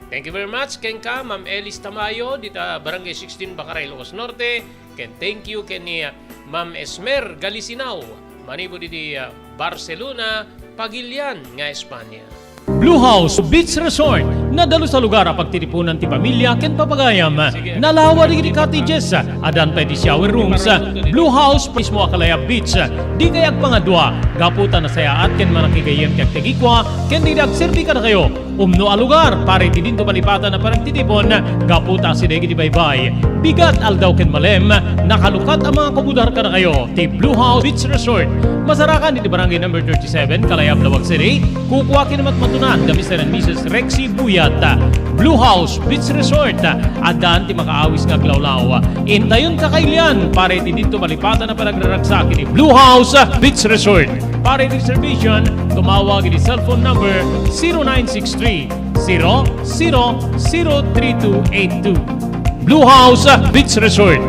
Thank you very much kenka, Ma'am Elis Tamayo, dita Barangay sixteen, Bakaray, Ilocos Norte, ken thank you ken ni, ah, Ma'am Esmer Galisinao, manipud iti, ah, Barcelona, Pagilian nga Espanya. Blue House Beach Resort, nadalus a lugar a pagtitipunan ti pamilya ken papagayam. Nalawa dagiti cottages, addan pay ti shower rooms. Blue House mismo a Kalayab Beach. Dikay agpangadua, gapu ta nasayaat ken manakigayyem ti agtegikua ken dagiti agserbi kadakayo. Umno a lugar para iti dinto malipatan a panagtitipon, gapu ta asideg iti baybay, bigat aldaw ken malem, nakalukat a mga kumudar kadakayo ti Blue House Beach Resort. Masarakan iti Barangay Number thirty-seven, Kalayab, Laoag City. Kukua ken matmatunan da Mister and Missus Rexy Buyat. Blue House Beach Resort, addan ti makaawis nga aglawlaw. Intayon kakailian para iti dinto malipatan a panagraragsak iti Blue House Beach Resort. Para iti reservation, tumawag iti cellphone number zero nine six three, zero zero zero three two eight two. Blue House Beach Resort.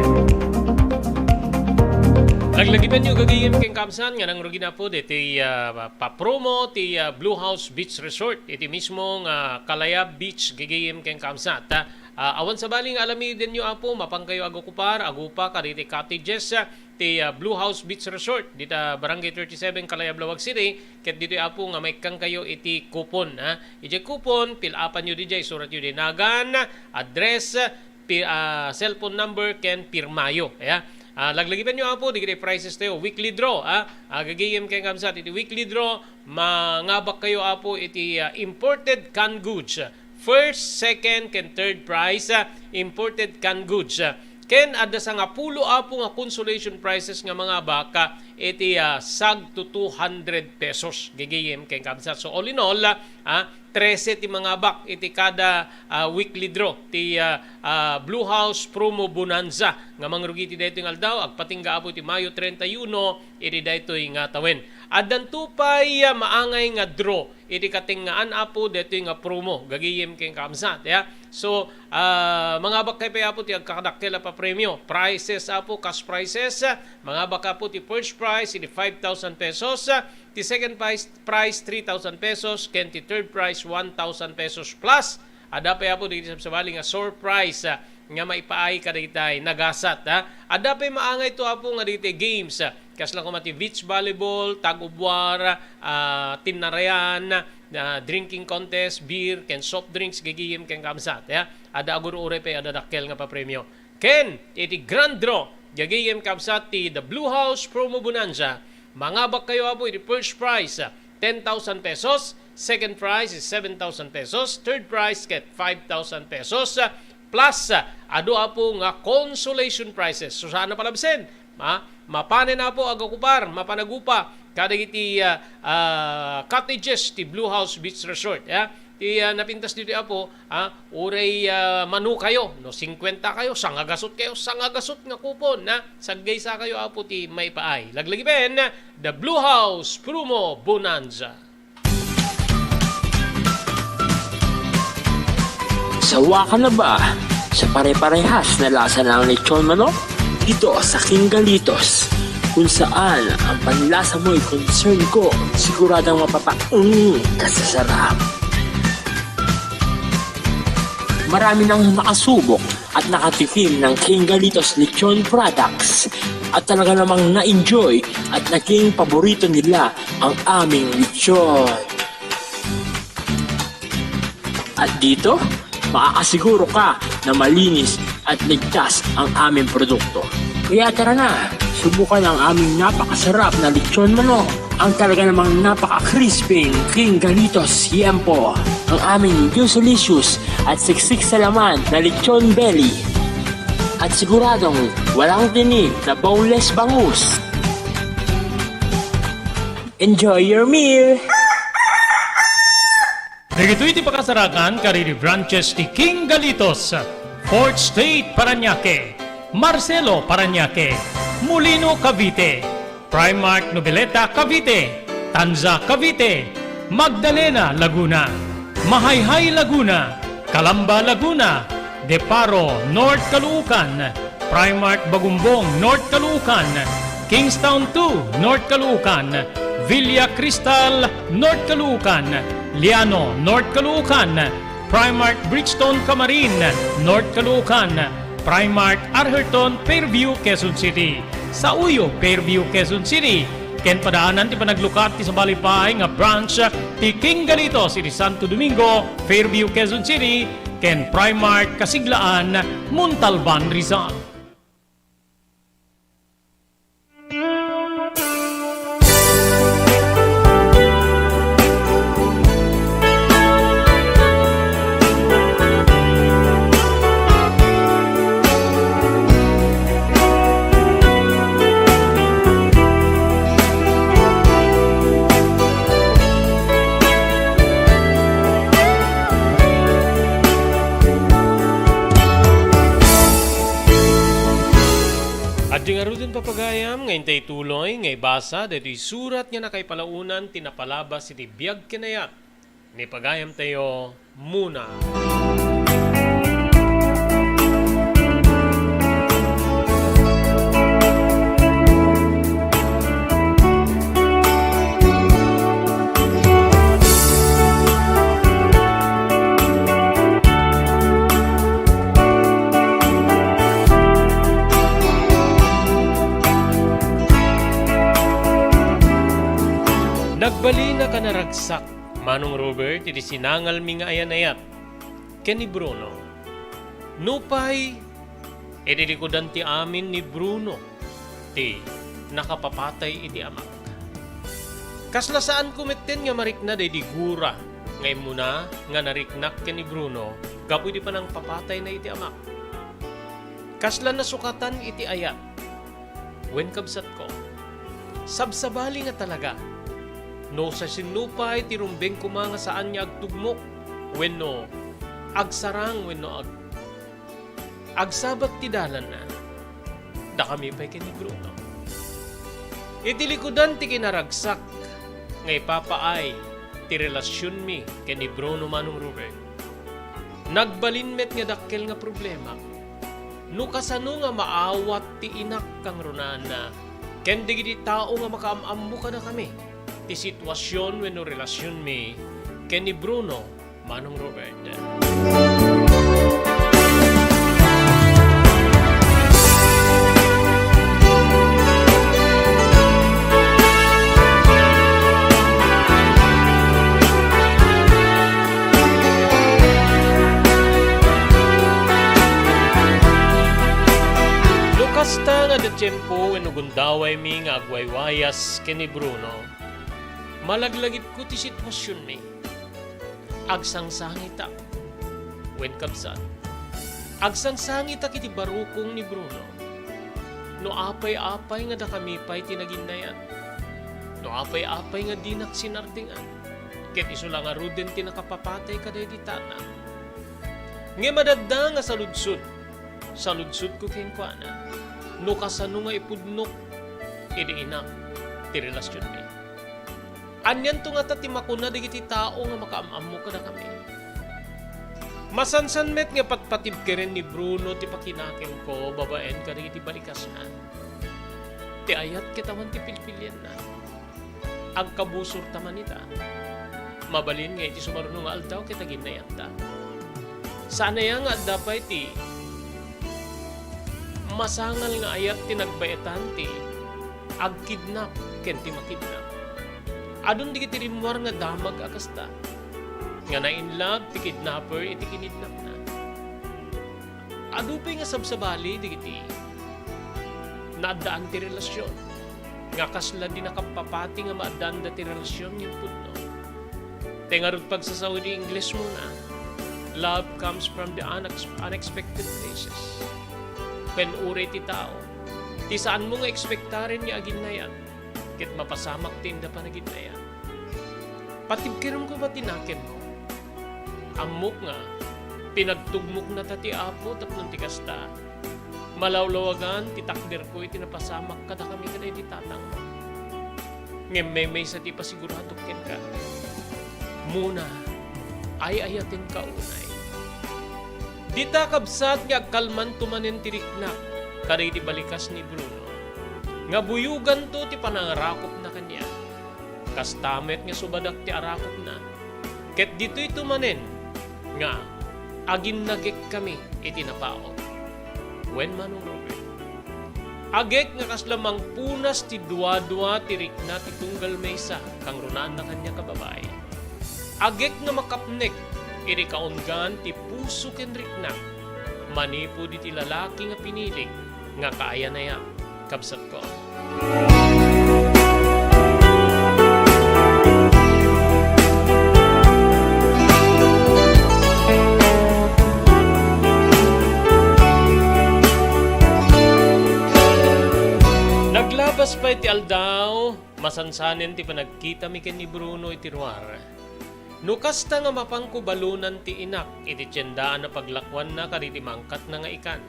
Laglagipenyo, gagayem ken kaabsat, nga nangrugi, Apo, ditoy, ah, pa-promo ti, ah, Blue House Beach Resort iti mismo nga Kalayab Beach, gagayem ken kaabsat. Ah, awan sabali nga alamidenyo, Apo, mapankayo agokupar, agupa kadagiti cottages, ah, ti, ah, Blue House Beach Resort, dita Barangay thirty-seven, Kalayab, Laoag City, ket ditoy, Apo, nga maikkankayo iti coupon, ha. Idiay coupon, fill-upanyo diay, isuratyo diay nagan, address, pi-, ah, cellphone number, ken pirmayo, ya. Ah, laglagipenyo, Apo, dagiti prizes tayo, weekly draw, ha. Ah, gagayem ken kaabsat iti weekly draw, mangabakkayo, Apo, iti, ah, imported canned goods. First, second, ken third prize, ah, imported canned goods. Ah, Ken adda sangapulo, Apo, nga consolation prizes nga mangabak, ah, iti, ah, sagto two hundred pesos, gigim ken kabsat. So, all in all, ah, trese ti mangabak iti kada, ah, weekly draw ti, ah, ah, Blue House Promo Bonanza nga mangrugi iti daytoy nga aldaw. Agpatingga, Apo, iti Mayo treinta y uno iti daytoy nga tawen. Addanto pay, ah, maangay nga draw iti katengngaan, Apo, daytoy nga promo, gagayem ken kabsat, ya. So, ah, mangabak kayo pay, Apo, ti agkakadakkel a papremio. Prizes, Apo, cash prizes. Mangabak, Apo, ti first prize, iti five thousand pesos. Ti second prize, prize, three thousand pesos. Ken ti third prize, one thousand pesos plus. Adda pay, Apo, dagiti sabsabali nga surprise, ah, nga maipaay kadagiti nagasat, ah. Adda pay maangayto, Apo, nga dagiti games, ah, kasla koma ti beach volleyball, tug of war, ah, tinnarayan, ah, drinking contest, beer, ken soft drinks, gigim ken kabsat, ah. Adda agur-uray pay adda dakkel nga papremio. Ken iti grand draw, gagayem kabsat ti The Blue House Promo Bonanza, mangabak kayo, Apo, iti first prize, ah, ten thousand pesos, second prize is seven thousand pesos, third prize ket five thousand pesos, ah, plus, ah, adu, Apo, nga consolation prizes. So, saan a palabsen? Ma-, mapanen, Apo, agakupar, mapanagupa kadagiti, ah, ah, cottages ti Blue House Beach Resort, ya. Ti, ah, napintas ditoy, Apo, ah, uray, ah, mano kayo, no, singkwenta kayo, sangagasut kayo, sangagasut nga kupon, na saggaysa kayo, Apo, ti maipaay. Laglagipen, The Blue House Promo Bonanza. Sawa ka na ba sa pare-parehas na lasa ng lechon manok? Dito sa King Galitos, kung saan ang panlasa mo'y concern ko, siguradong mapapauni ka sa sarap. Marami nang nakasubok at nakatikim ng King Galitos Lechon Products at talaga namang na-enjoy at naging paborito nila ang aming lechon. At dito, makakasiguro ka na malinis at ligtas ang aming produkto. Kaya tara na, subukan ang aming napakasarap na lechon manok, ang talaga namang napaka-crispy King Galitos Siempo, ang aming juicy-licious at siksik sa laman na lechon belly. At siguradong walang tinik na boneless bangus. Enjoy your meal! Dagitoy ti pakasarakan kadagiti branches ti King Galitos, Fourth Street, Parañaque, Marcelo, Parañaque, Molino, Cavite, Primark, Noveleta, Cavite, Tanza, Cavite, Magdalena, Laguna, Mahayhay, Laguna, Calamba, Laguna, De Paro, North Caloocan, Primark, Bagumbong, North Caloocan, Kingstown two, North Caloocan, Villa Cristal, North Caloocan, Liano, North Caloocan, Primark, Brixton, Camarin, North Caloocan, Primark, Atherton, Fairview, Quezon City, Sauyo, Fairview, Quezon City, ken padaanan ti panaglukat ti sabali pay nga branch ti King Galitos iti Santo Domingo, Fairview, Quezon City, ken Primark Kasiglaan, Montalban, Rizal. Adda ngaruden, papagayam, nga intay tuloy nga ibasa daytoy surat nga nakaipalaonan ti napalabas iti biag ken ayat ni pagayamtayo, Mona. Nagbalinaka naragsak, Manong Robert, iti sinangalmi nga ayan-ayat ken ni Bruno. Nupay, idi likudan ti amin ni Bruno ti nakapapatay iti amak. Kasla saanko metten nga marikna daydi gura nga immuna nga nariknak ken ni Bruno gapu iti panangpapatayna iti amak. Kasla nasukatan iti ayat. Wen, kabsatko, sabsabali nga talaga. No siasino pay ti rumbeng koma nga saan nga agtugmok, wenno agsarang, wenno ag-, agsabat ti dalanna, dakami pay ken ni Bruno. Iti likudan ti kinaragsak nga ipapaay ti relasionmi ken ni Bruno, Manong Robert, nagbalin met nga dakkel nga problemak no kasano nga maawat ti inak kangrunana ken dagiti tao nga makaam-ammo kadakami ti situasion wenno relasionmi ken ni Bruno, Manong Robert. No kasta nga adda tiempo wenno gundawaymi nga agwaywayas ken ni Bruno, malaglagipko ti situasionmi. Agsangsangitak. Wen, kabsat, agsangsangitak iti barukong ni Bruno. No apay-apay nga dakami pay ti naginnayat. No apay-apay nga dinak sinardingan. Ket isu la ngaruden ti nakapapatay kadaydi tatang. Ngem adda nga saludsod. Saludsodko kenkuana no kasano nga ipudnok iti inak ti relasionmi. Anianto ngata ti makuna dagiti tao nga makaam-ammo kadakami? Masansan met nga patpatibkeren ni Bruno ti pakinakemko babaen kadagiti balikasna. Ti ayat ket awan ti pilpilienna. Agkabusorta man ita. Mabalin nga iti sumaruno nga aldaw ket aginnayatta. Saan aya nga adda pay ti masangal nga ayat ti nagbaetan ti agkidnap ken ti makidnap. Adun dagiti rimmuar nga damag a kasta, nga nainlove ti kidnapper iti kinidnapna. Adu pay nga sabsabali dagiti naaddaan ti relasion nga kasla di nakapapati nga maaddaanda ti relasion nga impudno. Ti ngarud pagsasao iti Ingles muna, "Love comes from the unex-, unexpected places." Ken uray ti tao, ti saanmo nga ekspektaren nga aginnayat, ket mapasamak ti inda panaginnayat. Patibkerem koma ti nakemmo. Ammok nga pinagtugmoknata ti Apo tapno ti kasta, malawlawagan ti takderko iti napasamak kadakami kadaydi tatangmo. Ngem maymaysa ti ipasiguradok kenka. Muna, ay-ayatenka unay. Dita, kabsat, nga agkalmanto manen ti riknak kadaydi balikas ni Bruno, nga buyoganto ti panangarakopna kaniak. Kasta met nga subadak ti arakopna. Ket ditoyto manen nga aginnagekkami iti napaut. Wen, Manong Robert, agek nga kasla mangpunas ti duadua ti rikna ti tunggal maysa, kangrunaanna kaniak a babai. Agek nga makapnek iti kaunggan ti puso ken rikna manipud iti lalaki nga pinilik nga kaayanayak, kabsatko. Naglabas pay ti aldaw, masansanen ti panagkitami ken ni Bruno iti ruar. No kasta nga mapanko balonan ti inak iti tienda a napaglakuanna kadagiti mangkatna nga ikan,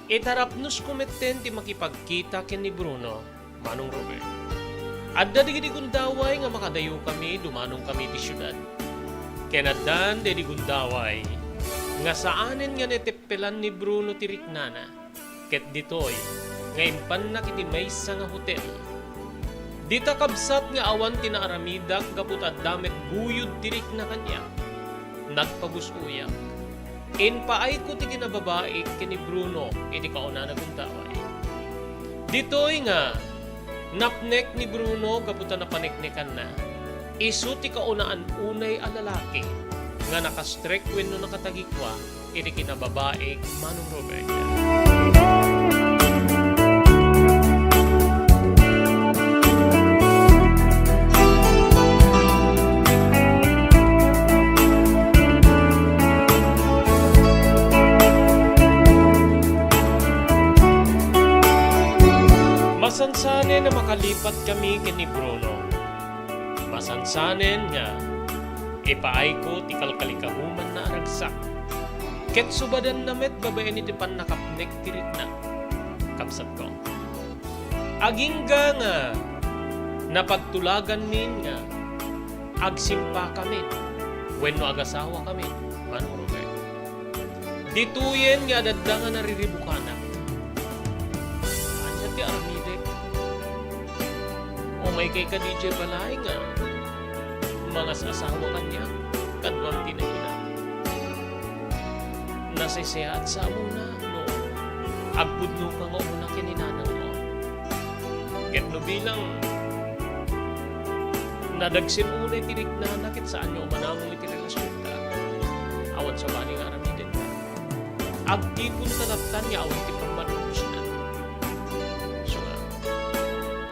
itarapnosko metten ti makipagkita ken ni Bruno, Manong Robert. Adda dagiti gundaway nga makadayokami, dumanongkami iti siudad. Ken addan daydi gundaway nga saanen nga nateppelan ni Bruno ti riknana. Ket ditoy nga impannak iti maysa nga hotel. Dita, kabsat, nga awan ti naaramidak gapu ta adda met guyod ti rikna kaniak. Nagpagus-oyak. Impaayko ti kinababaik ken ni Bruno iti kaunana gundaway. Ditoy nga napnek ni Bruno gapu ta napaneknekanna. Isu ti kaunaan unay a lalaki nga nakastrek wenno nakatagikua iti kinababaik, Manong Robert. Pat kami ken ni Bruno. Masansanen nga ipaayko ti kalkalikagumanna a ragsak. Ket subadanna met babaen iti pannakapnek ti rikna. Kabsatko, agingga nga napagtulaganmin nga agsimpakami wenno agasawakami, Manong Robert. Ditoyen nga adda nga nariribukanak. Ania ti aramidek? Umaykay kadi idiay balay nga mangas-asawa kaniak kaduam ti nainak. Nasaysayaat sa amuna no agpudnoka nga umuna ken ni nanangmo. Ket no bilang nadagsen unay ti riknana ket saanyo umanamong iti relasionta, awan sabali nga aramidenka. Agtiponka lattan nga awan ti pammanunotna. Isu nga,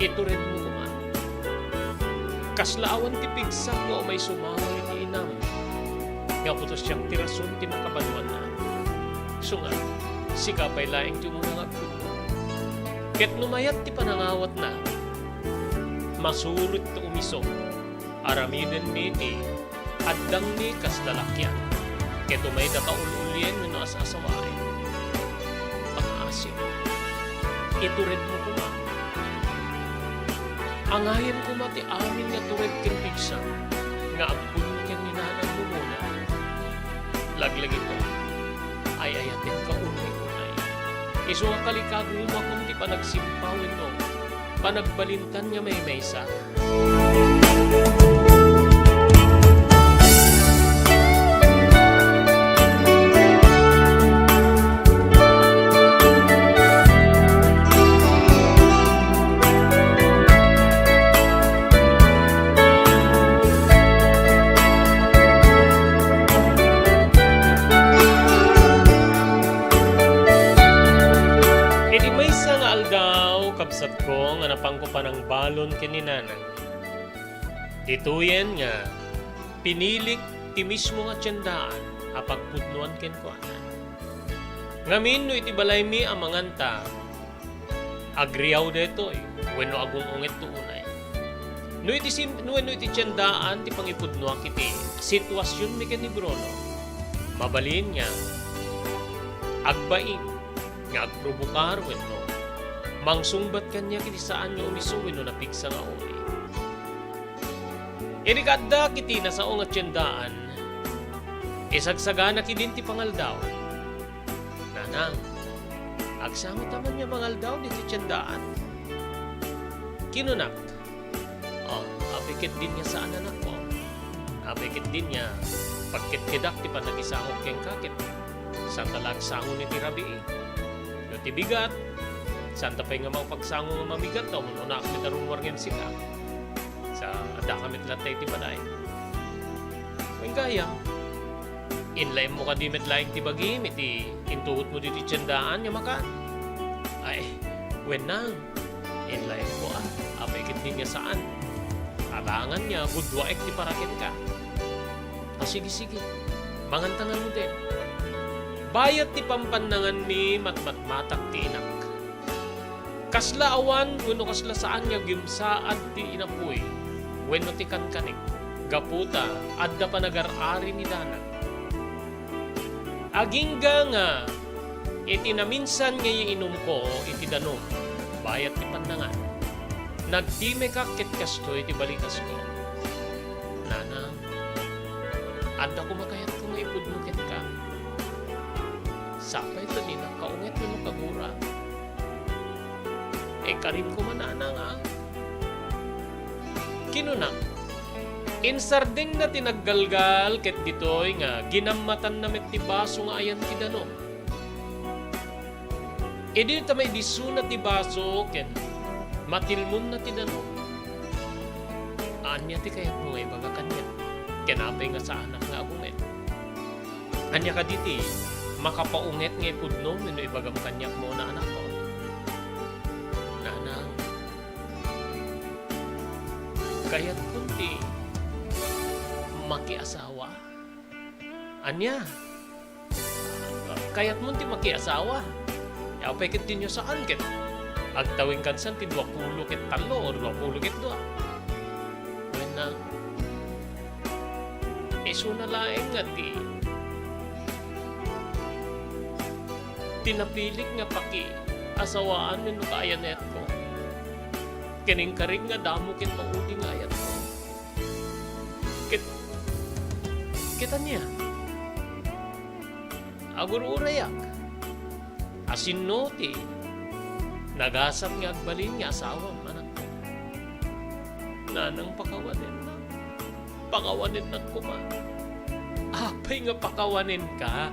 ituredmo koma. Kasla awan ti pigsak nga umay sumaway iti inam. Nga puto siak ti rason ti nakabanuanna. Isu nga, sika pay laeng ti umuna nga agpudno. Ket no mayat ti panangawatna, masurot ti umiso. Aramidenmi ti addangmi kas lalakian, ket umayda kaul-ulien wenno as-asawaen. Pangaasim, ituredmo koma. Angayem koma ti amin nga tured ken pigsak nga agpudno ken ni nanangmo muna. Laglagipem, ay-ayatenka unay-unay. Isu nga kalikagumakon ti panagsimpa wenno panagbalintan nga maymaysa. Iti maysa nga aldaw, kabsatko, nga napanko panangbalon ken ni nanang, ditoyen nga pinilik ti mismo nga tiendaan a pagpudnoan kenkuana. Ngamin, no iti balaymi a manganta, agriaw daytoy wenno agung-ungetto unay. No iti sim-, no, no iti tiendaan ti pangipudnoak iti situasionmi ken ni Bruno, mabalin nga agbain nga agprobokar wenno mangsungbat kaniak iti saan nga umiso wenno napigsa nga uri. Idi kaaddak iti nasao nga tiendaan, isagsaganak idin ti pangaldaw. Nanang, agsangota man nga mangaldaw ditoy tiendaan. Kinunak, "O, apay ketdin nga saan, anakko? Apay ketdin nga pagketkedak ti panangisangok kenka ket santa la agsangon iti rabii? No ti bigat, santa pay nga mapagsango nga mamigat ta umunaak met a rummuar ngem sika. Sa addaka met latta iti balay." Wen gayam, inlaemmo kadi met laeng ti bagim iti intuotmo ditoy tiendaan nga makan? Ay, wen nang, inlaemko a, apay ketdin nga saan? Alangan nga guduaek ti para kenka. A, sige, sige. Manganta ngaruden. Bayat ti pampannanganmi, matmatmatak ti inak. Kasla awan wenno kasla saan nga gimsaad ti inapuy wenno ti kankanek, gapu ta adda panagar-ari ni danag. Agingga nga iti naminsan nga iinumko iti danum bayat ti pannangan, nagdimekak ket kastoy ti balikasko, "Nanang, adda koma kayatko nga ipudno kenka. Sapay ta dinak kaunget wenno kagura. Ikarim koma, nanang, a." Kinunak, insardengna ti naggalgal ket ditoy nga ginammatanna met ti baso nga ayan ti danum. Idi ta maidissuna ti baso ken matilmonna ti danum, "Ania ti kayatmo nga ibaga kaniak? Ken apay nga saanak nga agunget? Ania kadi ti makapaunget nga ipudnom wenno ibagam kaniak, Mona, anakko?" "Nanang, kayatkon ti makiasawa." "Ania? Kayatmon ti makiasawa? Apay ketdin nga saan ket Agtawing kansan ti duapulo ket tallo o duapulo ket dua. Wen na, isuna laeng nga ti, ti napilik nga pakiasawaan wenno kaayan-ayatko. Ken inkarik nga damo ket maudi nga ayatko. Ket, ket ania? Agur-urayak. Asinno ti nagasat nga agbalin nga asawam, anakko? Nanang, pakawanennak. Pakawanennak koma. Apay nga pakawanenka?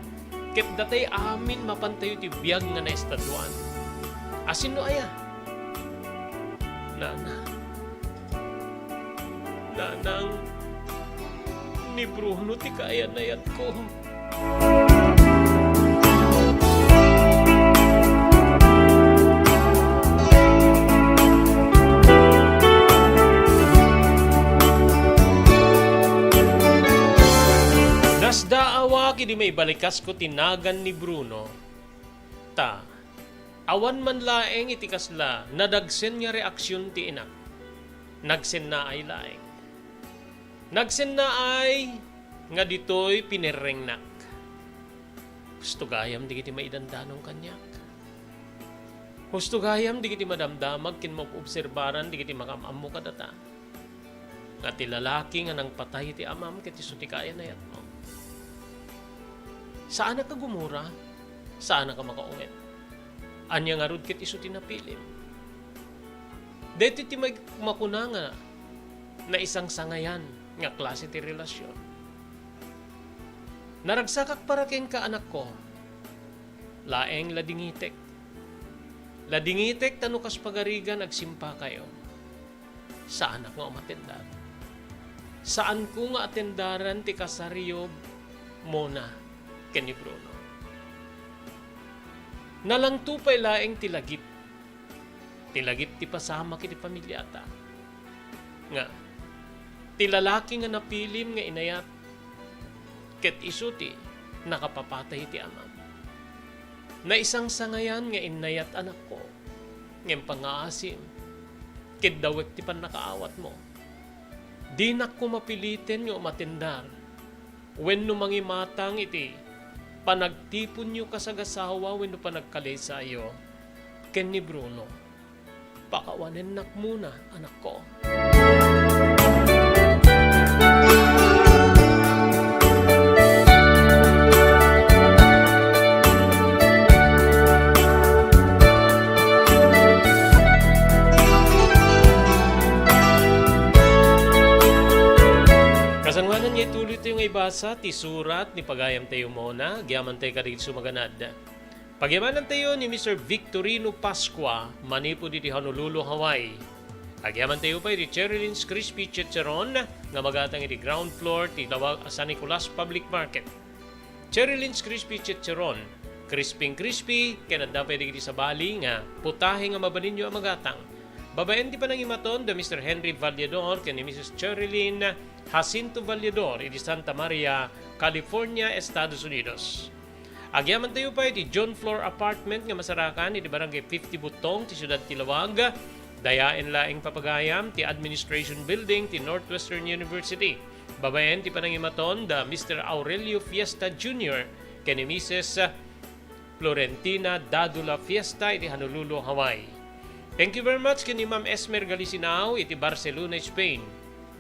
Ket datay amin mapantayo ti biag nga naestaduan. Asinno aya? Nana. Nanang, ni Bruno ti kaayan-ayatko. Nasdaawak idi maibalikasko ti nagan ni Bruno. Ta, awan man laeng iti kasla nadagsen nga reaksion ti inak. Nagsennaay laeng. Nagsennaay nga ditoy pinerrengnak. Husto gayam dagiti maidandanong kaniak. Husto gayam dagiti madamdamag ken maobserbaran dagiti makaam-ammo kadata. Nga ti lalaki nga nangpatay iti amam ket isu ti kaayan-ayatmo. Saanak a gumura, saanak a makaunget. Ania ngarud ket isu ti napilim? Daytoy ti may-, makuna nga naisangsangayan nga klase ti relasyon. Naragsakak para kenka, anakko. Laeng, ladingitek. Ladingitek ta no kas pagarigan agsimpakayo. Saanak nga umatendar. Saanko nga atendaran ti kasariob, Mona, ken ni Bruno. Nalangto pay laeng ti lagip. Ti lagip ti pasamak iti pamiliata. Nga, ti lalaki nga napilim nga inayat, ket isu ti nakapapatay iti amam. Naisangsangayan nga innayat, anakko, ngem pangngaasim, ket dawek ti pannakaawatmo. Dinak koma piliten nga umatendar wenno mangimatang iti panagtiponyo kasagasawa wenno panagkalesayo ken ni Bruno. Pakawanennak, Mona, anakko. Kasangoanan nga ituloytayo nga ibasa ti surat ni pagayamtayo, Mona, agyamantayo kadagiti sumaganad. Pagyamanantayo ni Mister Victorino Pascua manipud iti Honolulu, Hawaii. Agyamantayo pay iti Cherry Lynn's Crispy Chicharon nga magatang iti ground floor ti Lawag a San Nicolas Public Market. Cherry Lynn's Crispy Chicharon, crisping crispy, ken adda pay dagiti sabali nga putahe nga mabalinyo a magatang. Babaen ti panangimaton da Mister Henry Valledor ken ni Missus Cherry Lynn Jacinto Valledor iti Santa Maria, California, Estados Unidos. Agyamantayo pay iti John Floor Apartment nga masarakan iti Barangay fifty Butong ti siudad ti Lawag. Dayaen laeng papagayam ti Administration Building ti Northwestern University. Babaen ti panangimaton da Mister Aurelio Fiesta Junior ken ni Missus Florentina Dadula Fiesta iti Honolulu, Hawaii. Thank you very much ken ni Ma'am Esmer Galisinao iti Barcelona, Spain.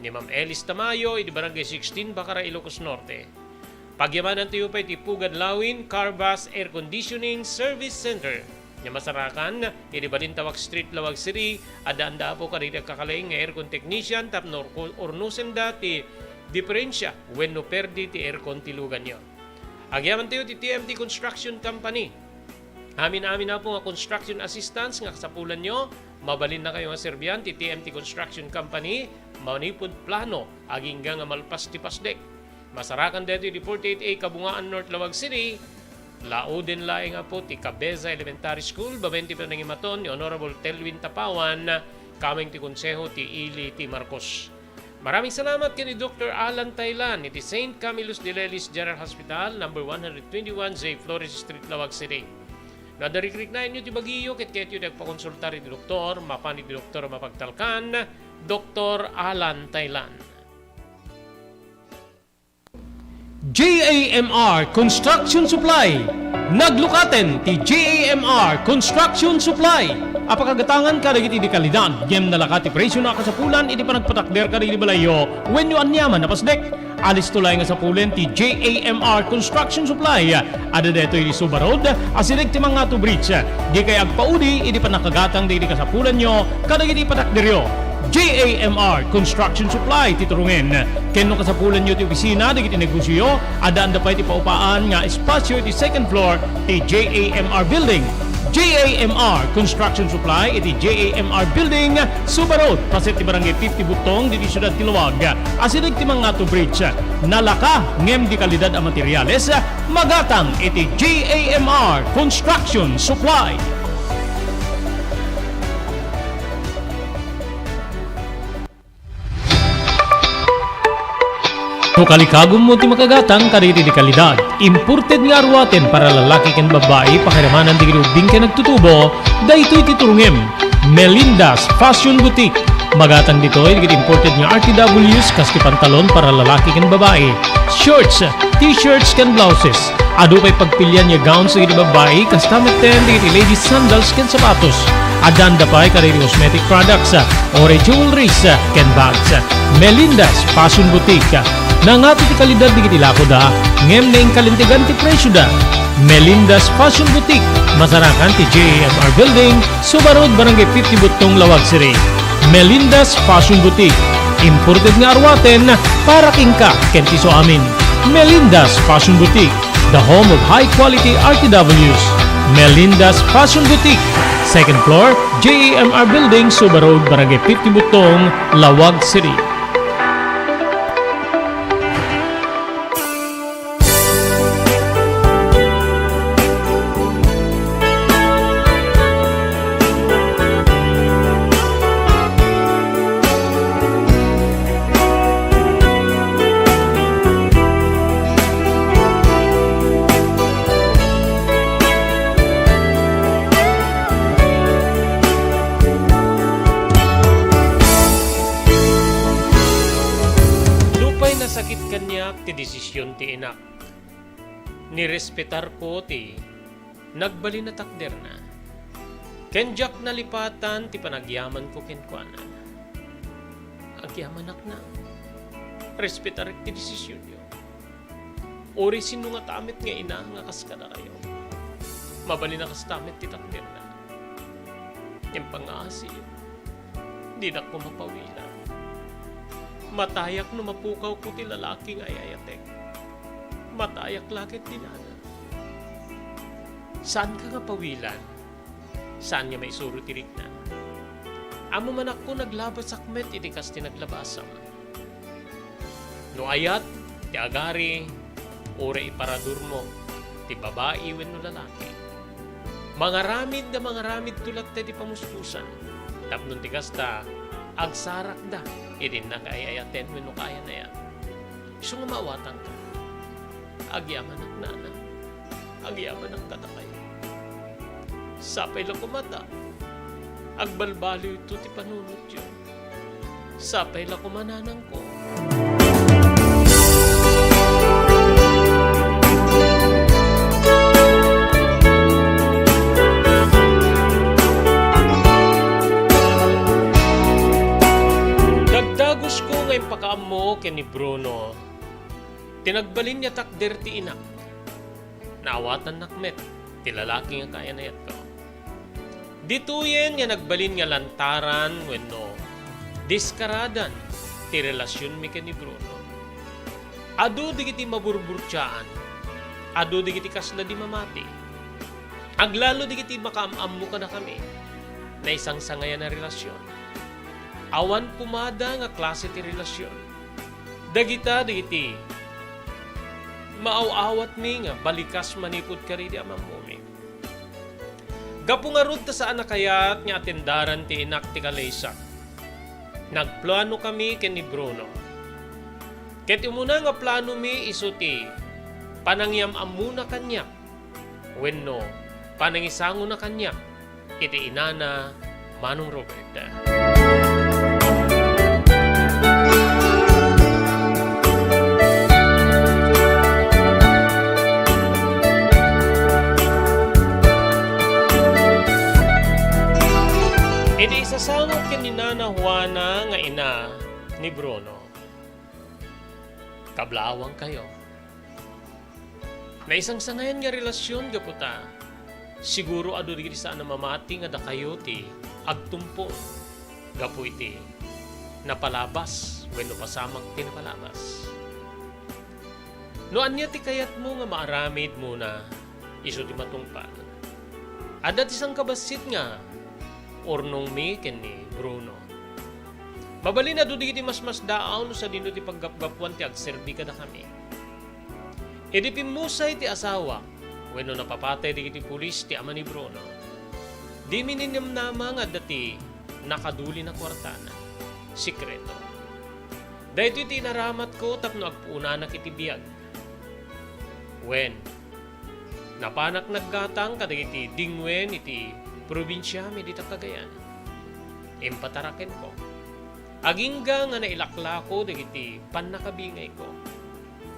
Ni Ma'am Elis Tamayo iti Barangay sixteen, Bacara, Ilocos Norte. Pagyamanantayo pay ti Pugad Lawin Carvas Air Conditioning Service Center nga masarakan iti Balintawak Street, Lawag City. Adda anda apo kadagiti agkakalaing nga aircon technician tapno urko-, urnusenda ti diferensya wenno perdi ti aircon ti luganyo. Agyamantayo ti T M T Construction Company. Amin-amin apo nga construction assistance nga kasapulanyo, mabalinnakayo nga serbian ti T M T Construction Company manipud plano agingga nga malpas ti pasdek. Masarakan daytoy iti forty-eight A Kabungaan North, Lawag City. Lauden laeng apo ti Cabeza Elementary School, babaen ti panangimaton ni Honorable Telvin Tapawan, kameng ti Konseho ti Ili ti Marcos. Maraming salamat ken ni Doktor Alan Taylan iti Saint Camillus de Lelis General Hospital, number one hundred twenty-one J Flores Street, Lawag City. No adda rikriknaenyo ti bagiyo ket kayatyo ti agpakonsultar iti doktor, mapan iti doktor a mapagtalkan, Doktor Alan Taylan. J A M R Construction Supply. Naglukaten ti J A M R Construction Supply a pakagatangan kadagiti di kalidad ngem nalaka ti presio a kasapulan iti panagpatakder kadagiti balayyo wenno aniaman a pasdek. Alisto laeng a sapulen ti J A M R Construction Supply. Adda daytoy iti Suba Road, asideg ti Mangatu Bridge. Dikay agpaudi iti pannakagatang dagiti kasapulanyo kadagiti patakderyo. J A M R Construction Supply ti turongen. Ken no kasapulanyo ti opisina dagiti negosioyo, addaan da pay ti paupaan nga espasio iti second floor ti J A M R Building. J A M R Construction Supply iti J A M R Building, Suba Road, paset ti Barangay fifty Buttong, ditoy siudad ti Laoag. Asideg ti Mangatu Bridge. Nalaka ngem di kalidad a materiales, magatang iti J A M R Construction Supply. No kalikagummo ti makagatang kadagiti di kalidad, imported nga aruaten para lalaki ken babbai, pakiramanan dagiti ubbing ken agtutubo, daytoy ti turongem. Melinda's Fashion Boutique. Magatang ditoy dagiti imported nga R T Ws kas ti pantalon para lalaki ken babbai, shorts, t-shirts ken blouses. Adu pay pagpilian nga gowns dagiti babbai, kasta metten dagiti ladies sandals ken sapatos. Addaan da pay kadagiti cosmetic products, uray jewelries, ken bags. Melinda's Fashion Boutique. Nangato ti kalidad dagiti lakoda, ngem naingkalintegan ti presioda. Melinda's Fashion Boutique, masarakan ti J A M R Building, Suba Road, Barangay fifty Buttong, Laoag City. Melinda's Fashion Boutique. Imported nga aruaten para kenka ken ti isuamin. Melinda's Fashion Boutique, the home of high quality R T Ws. Melinda's Fashion Boutique, second floor, J A M R Building, Suba Road, Barangay fifty Buttong, Laoag City. Nupay nasakit kaniak ti desisyon ti inak, nirespetarko ti nagbalin a takderna. Ken diak nalipatan ti panagyamanko kenkuana. Agyamanakna. Respetarek ti desisionyo. Uray sinno ngata met nga ina nga kas kadakayo. Mabalin a kasta met ti takderna. Ngem pangngaasiyo, dinak koma pawilan. Matayak no mapukawko ti lalaki nga ay-ayatek. Matayak la ket ti nana. Saanka nga pawilan. Saan nga maisuro ti rikna. Ammom a naglabasak met iti kas ti naglabasam. No ayat ti agari, uray iparadurmo ti babai wenno lalaki, mangaramid a mangaramidto latta iti pamuspusan, tapno ti kasta, agsarakda iti nakaay-ayaten wenno kayan-ayat. Isu nga maawatangka. Agyamanak, nana. Agyamanak kadakayo. Sapay la koma ta agbalbaliwto ti panunotyo. Sapay la koma, nanangko. Dagdagusko nga impakaammo ken ni Bruno ti nagbalin nga takder ti inak. Naawatannak met ti lalaki nga kayan-ayatko. Ditoyen nga nagbalin nga lantaran wenno diskaradan ti relasionmi ken ni Bruno. Adu dagiti maburburtiaan, adu dagiti kasla di mamati. Aglalo dagiti makaam-ammo kadakami, naisangsangayan a relasion. Awan pumada nga klase ti relasion. Dagita dagiti maaw-awatmi nga balikas manipud kadagiti amammomi. Gapu ngarud ta saan a kayat nga atendaran ti inak ti kalaysak, nagplanokami ken ni Bruno. Ket umuna nga planomi isu ti panangyam-ammona kaniak wenno Panangisangona kaniak iti inana Manong Robert. Iti isasango ken ni Nana Juana nga ina ni Bruno. Kablaawangkayo. Naisangsangayan nga relasyon gapu ta, siguro adu dagiti saan a mamati nga dakayo ti agtumpon gapu iti napalabas wenno pasamak ti napalabas. No ania ti kayatmo nga maaramid muna, isu ti matungpal. Adda ti sangkabassit nga urnongmi ken ni Bruno. Mabalin adu dagiti masmasdaaw no sadino ti paggapgapuan ti agserbi kadakami. Idi pimmusay ti asawak wenno napapatay dagiti pulis ti ama ni Bruno, dimi ninamnama nga adda ti nakadulin a kuartana. Sikreto. Daytoy ti inaramatko tapno agpuonanak iti biag. Wen, napanak naggatang kadagiti dingwen iti probinsiami dita Cagayan. Impatarakenko. Agingga nga nailaklako dagiti pannakabingayko.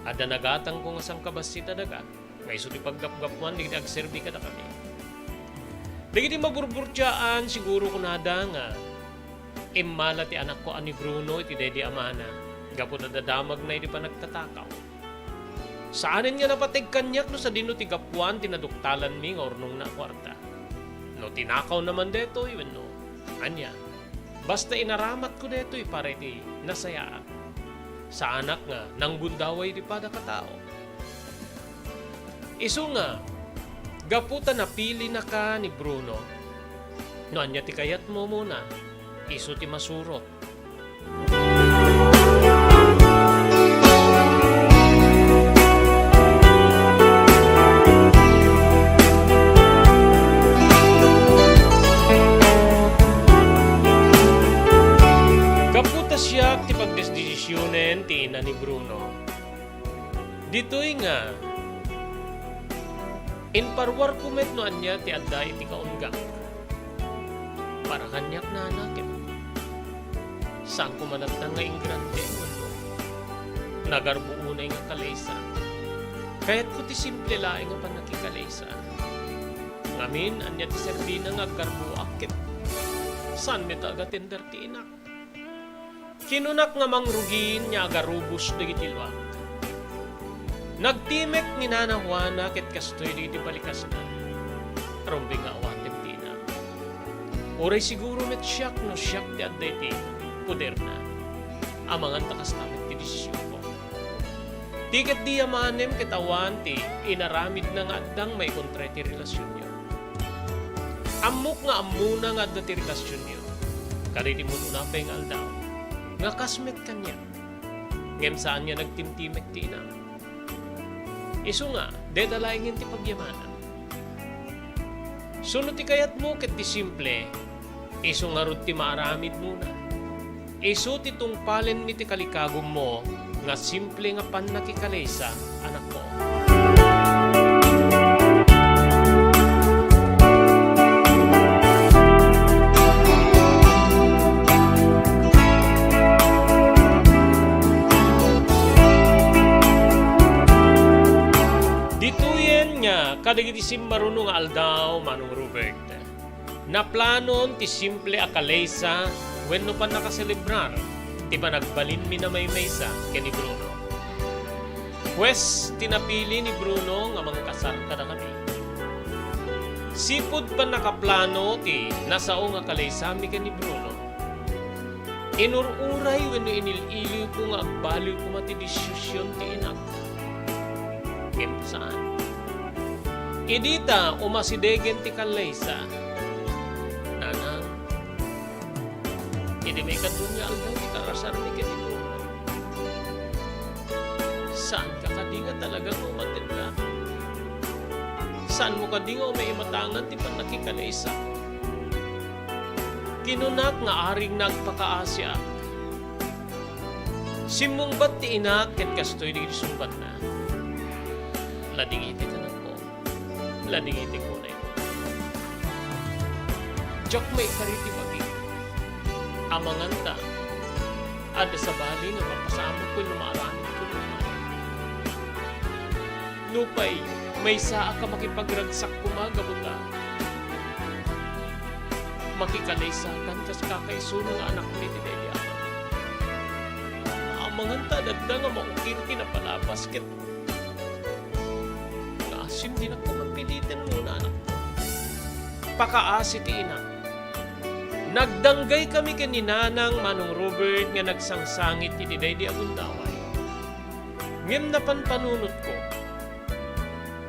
Adda nagatangko nga sangkabassit a daga nga isu ti paggapgapuan dagiti agserbi kadakami. Dagiti maburburtiaan, siguro kunada nga immala ti anakko a ni Bruno iti daydi amana gapu ta dadamagna iti panagtatakaw. Saanen nga napateg kaniak no sadino ti gapuan ti naduktalanmi nga urnongna a kuarta. No tinakawna man daytoy wenno ania. Basta inaramatko daytoy para iti nasayaat. Saanak nga nanggundaway iti padaka tao. Isu nga, gapu ta napilinaka ni Bruno, no ania ti kayatmo muna, isu ti masurot. Gapu ta siak ti pagdesdesisionen ti ina ni Bruno. Ditoy nga, imparuarko met no ania ti adda iti kaunggak. Para kaniak, nana, ket saan koma latta nga ingrante wenno nagarbo unay nga kalaysa. Kayatko ti simple laeng a pannakikalaysa. Ngamin, ania ti serbina nga aggarboak ket saan met a agatender ti inak? Kinunak nga mangrugin nga agarubos dagiti luak. Nagtimek ni Nana Juana ket kastoy dagiti balikasna. Rumbeng nga awatem ti ina. Uray siguro met siak no siak ti adda iti poderna. Amangan ta kasta met ti desisionko. Ti ket di amanem ket awan ti inaramidna nga addang maikontra iti relasionyo. Ammok nga ammona nga adda ti relasionyo kadagiti mun-una pay nga aldaw nga kas met kaniak. Ngem saan nga nagtimtimek ti inam. Isu nga, dayta laengen ti pagyamanam. Suno ti kayatmo ket ti simple, isu ngarud ti maaramidmona. Isu ti tungpalenmi ti kalikagummo nga simple nga pannakikalaysa, anakko. Ditoyen nga kadagiti simmaruno nga aldaw, Manong Robert, naplanon ti simple a kalaysa wenno pannakaselebrar ti panagbalinmi a maymaysa ken ni Bruno. Hues ti napili ni Bruno nga mangkasar kadakami. Sipud pannakaplano ti nasao nga kalaysami ken ni Bruno, inur-uray wenno inil-iliwko nga agbaliw koma ti desision ti inak. Ngem saan. Idi ta umasidegen ti kallaysa, nanang, iti maikadua nga aldaw ti karasarmi ken ni Bruno, saanka kadi nga talaga nga umatenna? Saanmo kadi nga umaimatangan ti pannakikalaysa? Kinunak nga aring nagpakaasiak. Simmungbat ti inak ket kastoy dagiti sungbatna. Ladingitek, anakko. Ladingitek unay. Diak maikari ti bagik. Amanganta, adda sabali nga mapasamak wenno maaramidko nupay. Nupay, maysaak a makipagragsak koma gapu ta makikanaysakan kas kakaisuna nga anakmi ti daydi a. Amanganta, adda nga maukir ti napalabas ket nga asin dinak koma piliten muna anakko. Pakaasi ti inak. Nagdanggaykami ken ni Nanang Manong Robert nga nagsangsangit iti daydi a gundaway. Ngem napan panunotko,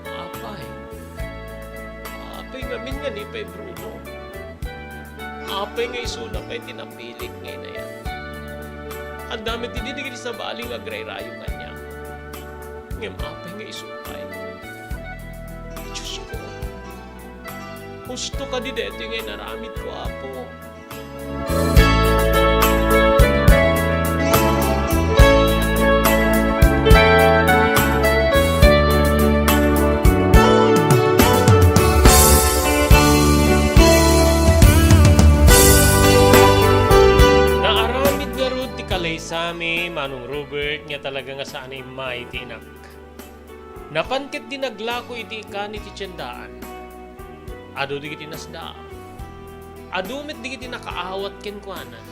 "Apay, apay ngamin nga ni pay Bruno? Apay nga isuna pay ti napilik nga inayat? Adda met idi dagiti sabali nga agrayrayo kaniak. Ngem apay nga isu pay? Diosko, husto kadi daytoy nga inaramidko, Apo?" Naaramid ngarud ti kalaysami, Manong Robert, nga talaga nga saan a immay ti inak. Napan ketdi naglako iti ikan iti tiendaan. Adu dagiti nasdaaw. Adu met dagiti nakaawat kenkuana.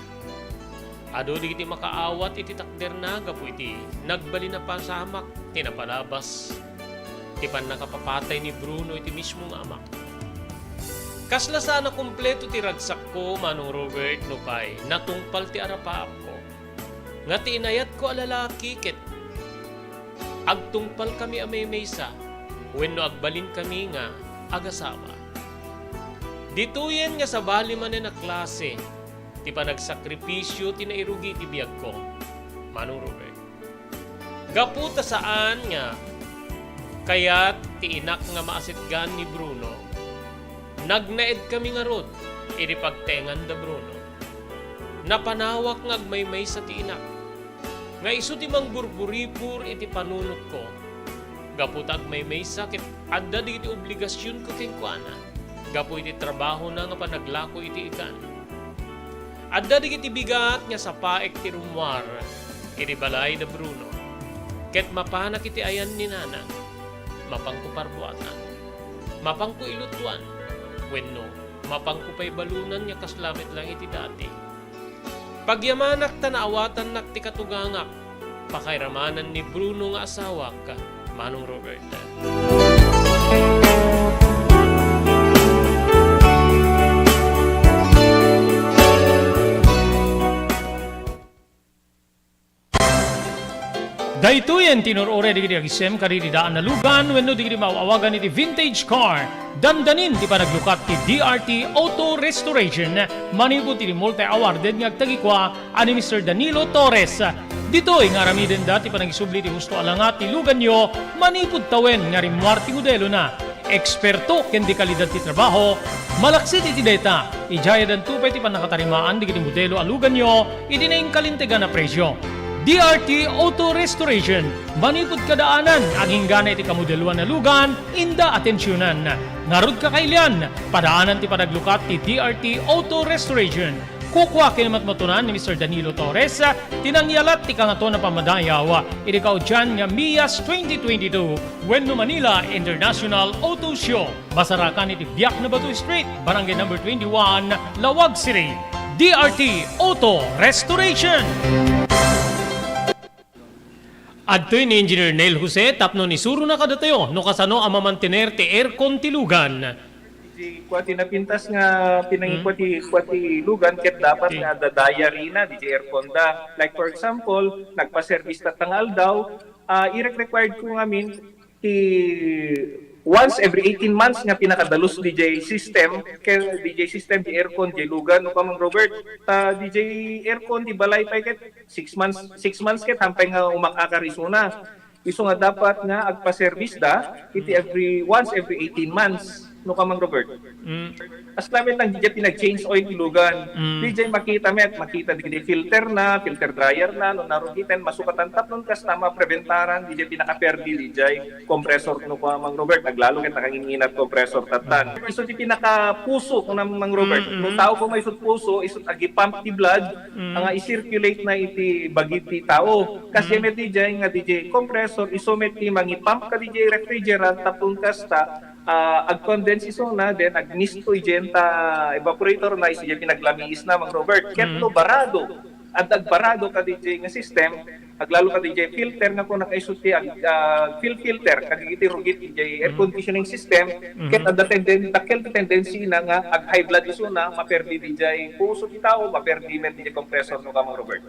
Adu dagiti makaawat iti takderna gapu iti nagbalin a pasamak ti napalabas ti pannakapapatay ni Bruno iti mismo nga amak. Kasla saan a kompleto ti ragsakko, Manong Robert, nupay natungpal ti arapaapko nga ti inayatko a lalaki ket agtungpalkami a maymaysa wenno agbalinkami nga agasawa. Ditoyen nga sabali manen a klase ti panagsakripisio ti nairugi iti biagko, Manong Robert. Gapu ta saan nga kayat ti inak nga maasetgan ni Bruno, nagnaedkami ngarud iti pagtengan da Bruno. Napanawak nga agmaymaysa ti inak. Nga isu ti mangburburipor iti panunotko. Gapu ta agmaymaysa ket adda dagiti obligasionko kenkuana gapu iti trabahona nga panaglako iti ikan. Adda dagiti bigat nga sapaek ti rummuar iti balay da Bruno, ket mapanak iti ayan ni Nanang, mapangko parbuatan, mapangko ilutuan, wenno mapangko pay balunan nga kasla met laeng iti dati. Pagyamanak ta naawatannak ti katugangak, pakairamanan ni Bruno nga asawak, Manong Robert. Daytoyen ti inur-uray dagiti agisem kadagiti daan a lugan wenno dagiti maaw-awagan iti vintage car. Dandanin ti panaglukat ti D R T Auto Restoration manipud iti multi-awarded nga agtagikua a ni Mister Danilo Torres. Ditoy nga aramidenda ti panangisubli ti husto a langat ti luganyo manipud tawen nga rimmuar ti modelona. Eksperto ken dekalidad ti trabaho, malaksid iti dayta, idiay danto pay ti pannakatarimaan dagiti modelo a luganyo iti nainkalintegan a presio. D R T Auto Restoration, manipud kadaanan, aginggana iti kamodeloan a lugan, inda atensionan. Ngarud, kakailian, padaanan ti panaglukat ti D R T Auto Restoration. Kukua ken matmatunan ni Mister Danilo Torres ti nangyalat ti Kangatoan a Pammadayaw iti kaudian nga MIAS twenty twenty-two wenno Manila International Auto Show. Masarakan iti Biak na Bato Street, Barangay Number twenty-one, Laoag City. D R T Auto Restoration. Adtoy ni Engineer Neil Jose tapno isurona kadatayo no kasano a mamantener ti aircon ti lugan. Di kua ti napintas nga pinangikua ti, kua ti lugan ket dapat nga adda diary na di aircon da. Like, for example, nagpa-service tatta nga aldaw, ah, irek-required ko ngamin ti once every eighteen months nga pinakadalus D J system, kay D J system, di aircon, di lugan, no, Kamang Robert, ta D J aircon, di balay pay ket six months, six months ket hampay nga umak-akar isuna. Isu nga dapat nga agpa-service da iti every, once every eighteen months. no ka, Mang Robert. Mm. As namin lang, didiay pinag-change oil ti lugan. Mm. Didiay makita met, makita didiay filter na, filter dryer na, no narugiten, masukatan tapno kasta, mapreventaran, didiay pinakaperdi, didiay compressor, no ka, Mang Robert, aglalo ket nakanginginat compressor tatan. Mm. Isu ti pinakapuso, kuna, Mang Robert. Mm, mm. No tao ko may isut puso, isut agi-pump ti blood, mm, nga i-circulate na iti bagi ti tao. Kasi, mm, met didiay nga didiay compressor, isu met ti mangi-pump kadidiay refrigerant, tapno kasta, ah, ag-condense isuna, then agmisto idiay ta evaporator na, isu diay pinaglamiis na, Mang Robert. Ket, mm, no barado, adda agbarado kadidiay nga system, aglalo kadidiay filter nga kuna, isu ti ag-, ah, fil-, filter kadagiti rugit idiay air, mm, conditioning system, mm-hmm, ket adda tenden-, dakkel ti tendency na nga ag-high blood isuna, maperdi didiay puso ti tao, maperdi met didiay compressor, no ka, Mang Robert.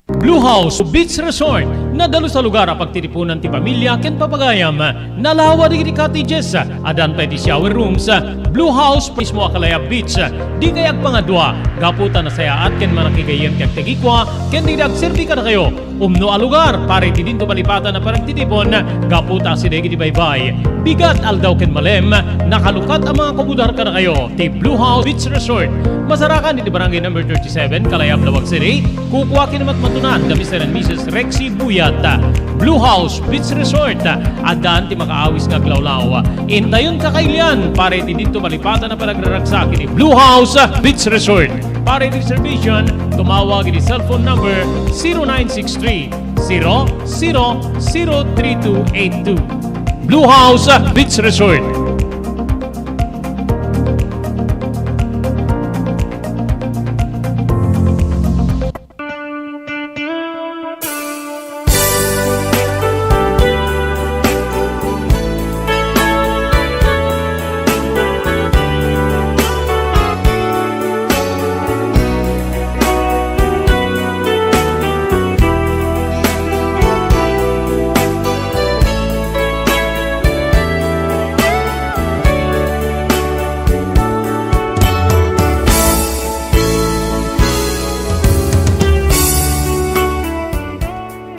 Blue House Beach Resort, nadalus a lugar a pagtitipunan ti pamilia ken papagayam. Nalawa dagiti cottages, addan pay ti shower rooms. Blue House mismo a Kalayab Beach. Dikay agpangadua, gapu ta nasayaat ken manakigayyem ti agtagikua ken dagiti agserbi kadakayo. Umno a lugar para iti dinto malipatan a panagtitipon, gapu ta asideg iti baybay, bigat, aldaw ken malem, nakalukat a mga kumudar kadakayo ti Blue House Beach Resort. Masarakan iti Barangay Number Thirty-seven, Kalayab, Laoag City. Kukua ken matmatunan da Mister and Missus Rexy Buyat. Blue House Beach Resort, addan ti makaawis nga aglawlaw. Intayon kakailian para iti dinto malipatan a panagraragsak iti Blue House Beach Resort. Para iti reservation, tumawag iti cellphone number zero nine six three, zero zero zero three two eight two. Blue House Beach Resort.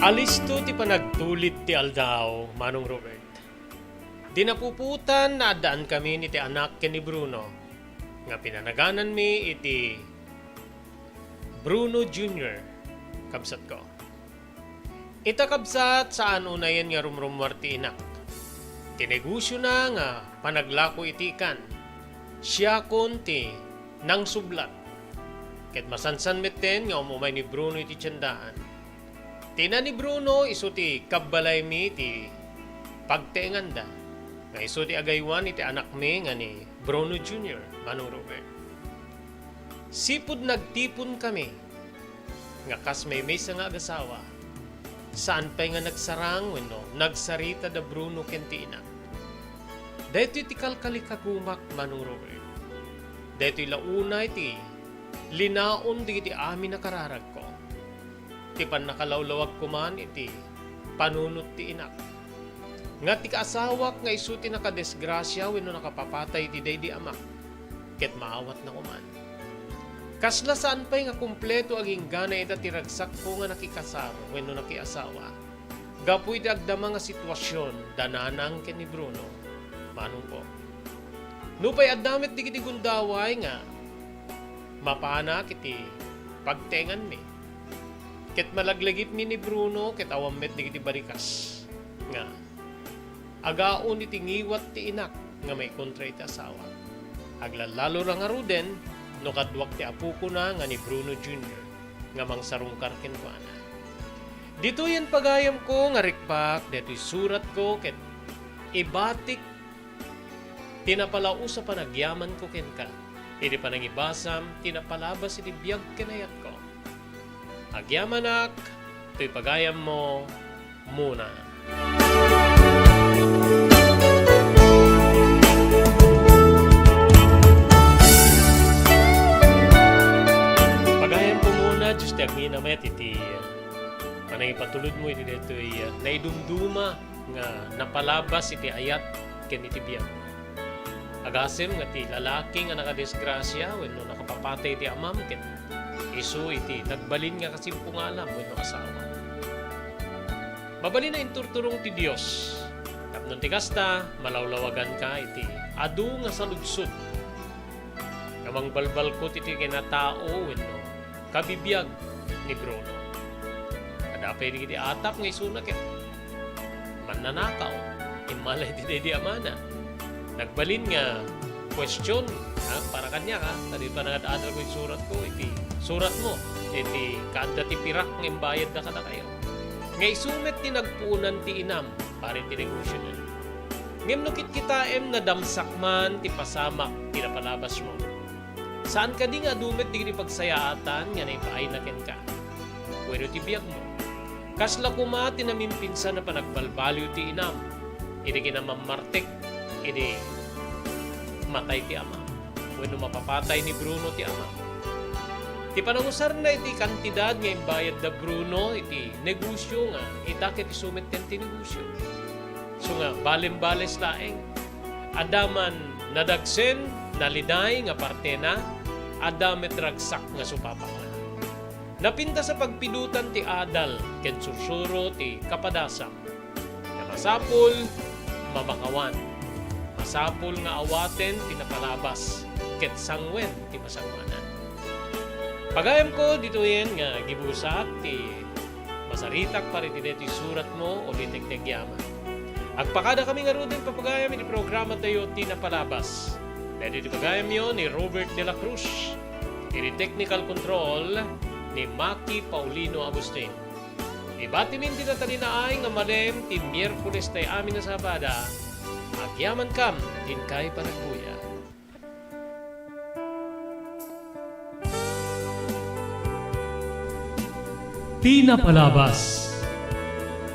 Alisto ti panagtulid ti aldaw, Manong Robert. Di napuputan, naaddaankamin iti anak ken ni Bruno, nga pinanagananmi iti Bruno Junior, kabsatko. Ita, kabsat, saan unayen nga rumrummuar ti inak. Ti negosiona nga panaglako iti ikan, siakon ti nangsublat. Ket masansan metten nga um-umay ni Bruno iti tiendaan. Ti ina ni Bruno isu ti kabbalaymi ti pagteenganda, nga isu ti agaywan iti anakmi nga ni Bruno Junior, Manong Robert. Sipud nagtiponkami nga kas maymaysa nga agasawa, saan pay nga nagsarang wenno nagsarita da Bruno ken ti ina. Daytoy ti kalkalikagumak, Manong Robert. Daytoy la unay ti linaon dagiti amin a kararagko. Ti pannakalawlawag koman iti panunot ti inak, nga ti kaasawak nga isu ti nakadisgrasia wenno nakapapatay iti daydi amak, ket maawatna koman. Kasla saan pay nga kumpleto agingga ita ti ragsakko nga nakikasar wenno nakiasawa. Gapu iti agdama nga situasion da nanang ken ni Bruno, manongko. Nupay adda met dagiti gundaway nga mapanak iti pagteenganmi, ket malaglagipmi ni Bruno ket awan met dagiti barikas nga agaon iti ngiwat ti inak nga maikontra iti asawa. Aglallalora ngaruden no kaduak ti apokona nga ni Bruno Junior nga mangsarungkar kenkuana. Ditoyen pagayamko nga rikpak daytoy suratko ket ibatik ti napalaus a panagyamanko kenka iti panangibasam ti napalabas iti biag ken ayatko. Agyamanak, toy pagayammo, Mona. Pagayamko, Mona, Dios ti agngina met iti panangipatulodmo iti daytoy, ah, naidumduma nga napalabas iti ayat ken iti biag. Agasem nga ti lalaki nga nakadisgrasia wenno nakapapatay ti amam ket isu iti nagbalin nga kasimpungalam wenno asawa. Mabalin a inturturong ti Dios tapno No ti kasta, malawlawaganka iti adu nga saludsod nga mangbalbalkot iti kinatao wenno kabibiag ni Bruno. Adda pay dagiti atap nga isuna ket mannanakaw, immala iti daydi amana. Nagbalin nga question, ha, para kaniak, ha, ta di pa nagad-adal ko iti suratko, iti suratmo, iti kaadda ti pirak nga imbayadda kadakayo. Nga isu met ti nagpuonan ti inam, para iti negosyona. Ngem no kitkitaem, nadamsak man ti pasamak ti napalabasmo. Saan kadi nga adu met dagiti pagsayaatan nga naipaayna kenka? Wenno ti biagmo? Kasla koma ti namimpinsan a panagbalbaliw ti inam idi kinamammartek idi matay ti ama, wenno mapapatay ni Bruno ti ama. Ti panangusarna iti kantidad nga imbayadda Bruno iti negosyo nga ita ket isu met ti negosyo. So nga, balembales laeng. Adda man nadagsen, naliday nga partena, adda met ragsak nga supapakna. Napintas a pagpidotan ti adal ken sursuro ti kapadasam. Nga masapul, mamakawan. Masapul nga awaten ti napalabas, ket sanguen ti masanguanan. Pagayamko, ditoyen nga gibusak ti masaritak para iti daytoy suratmo o ditoy ti agyaman. Agpakada kami ngaruden, papagayam, iti programa tayo ti napalabas. Daytoy ti pagayamyo ni Robert de la Cruz. Iti technical control ni Maki Paulino Agustin. Ibatimin ti natalinaay nga malem ti Miyerkules tay amin a Sabado. Agyamankam ti inkay panagbuya. Ti napalabas.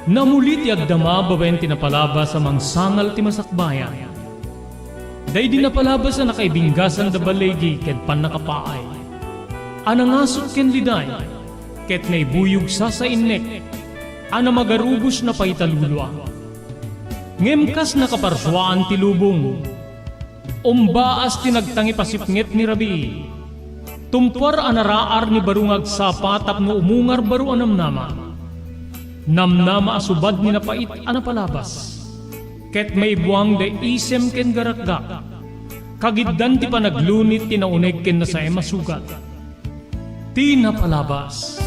Namuli ti agdama babaen ti napalabas a mangsangal ti masakbayan. Daydi napalabas a nakaibinggasan da baligi ken pannakapaay, a nangasut ken liday, ket naibuyog sasainnek a namagarubos na paitalulua. Ngem kas nakaparsuaan ti lubong, umbaas ti nagtangipasipnget ni rabii. Tumpuar a naraar ni baro nga agsapa tapno umungar baro a namnama. Namnama a subad ni napait a napalabas. Ket maibuang da isem ken garakgak. Kagiddan ti panaglunit ti nauneg ken nasaem a sugat. Ti napalabas.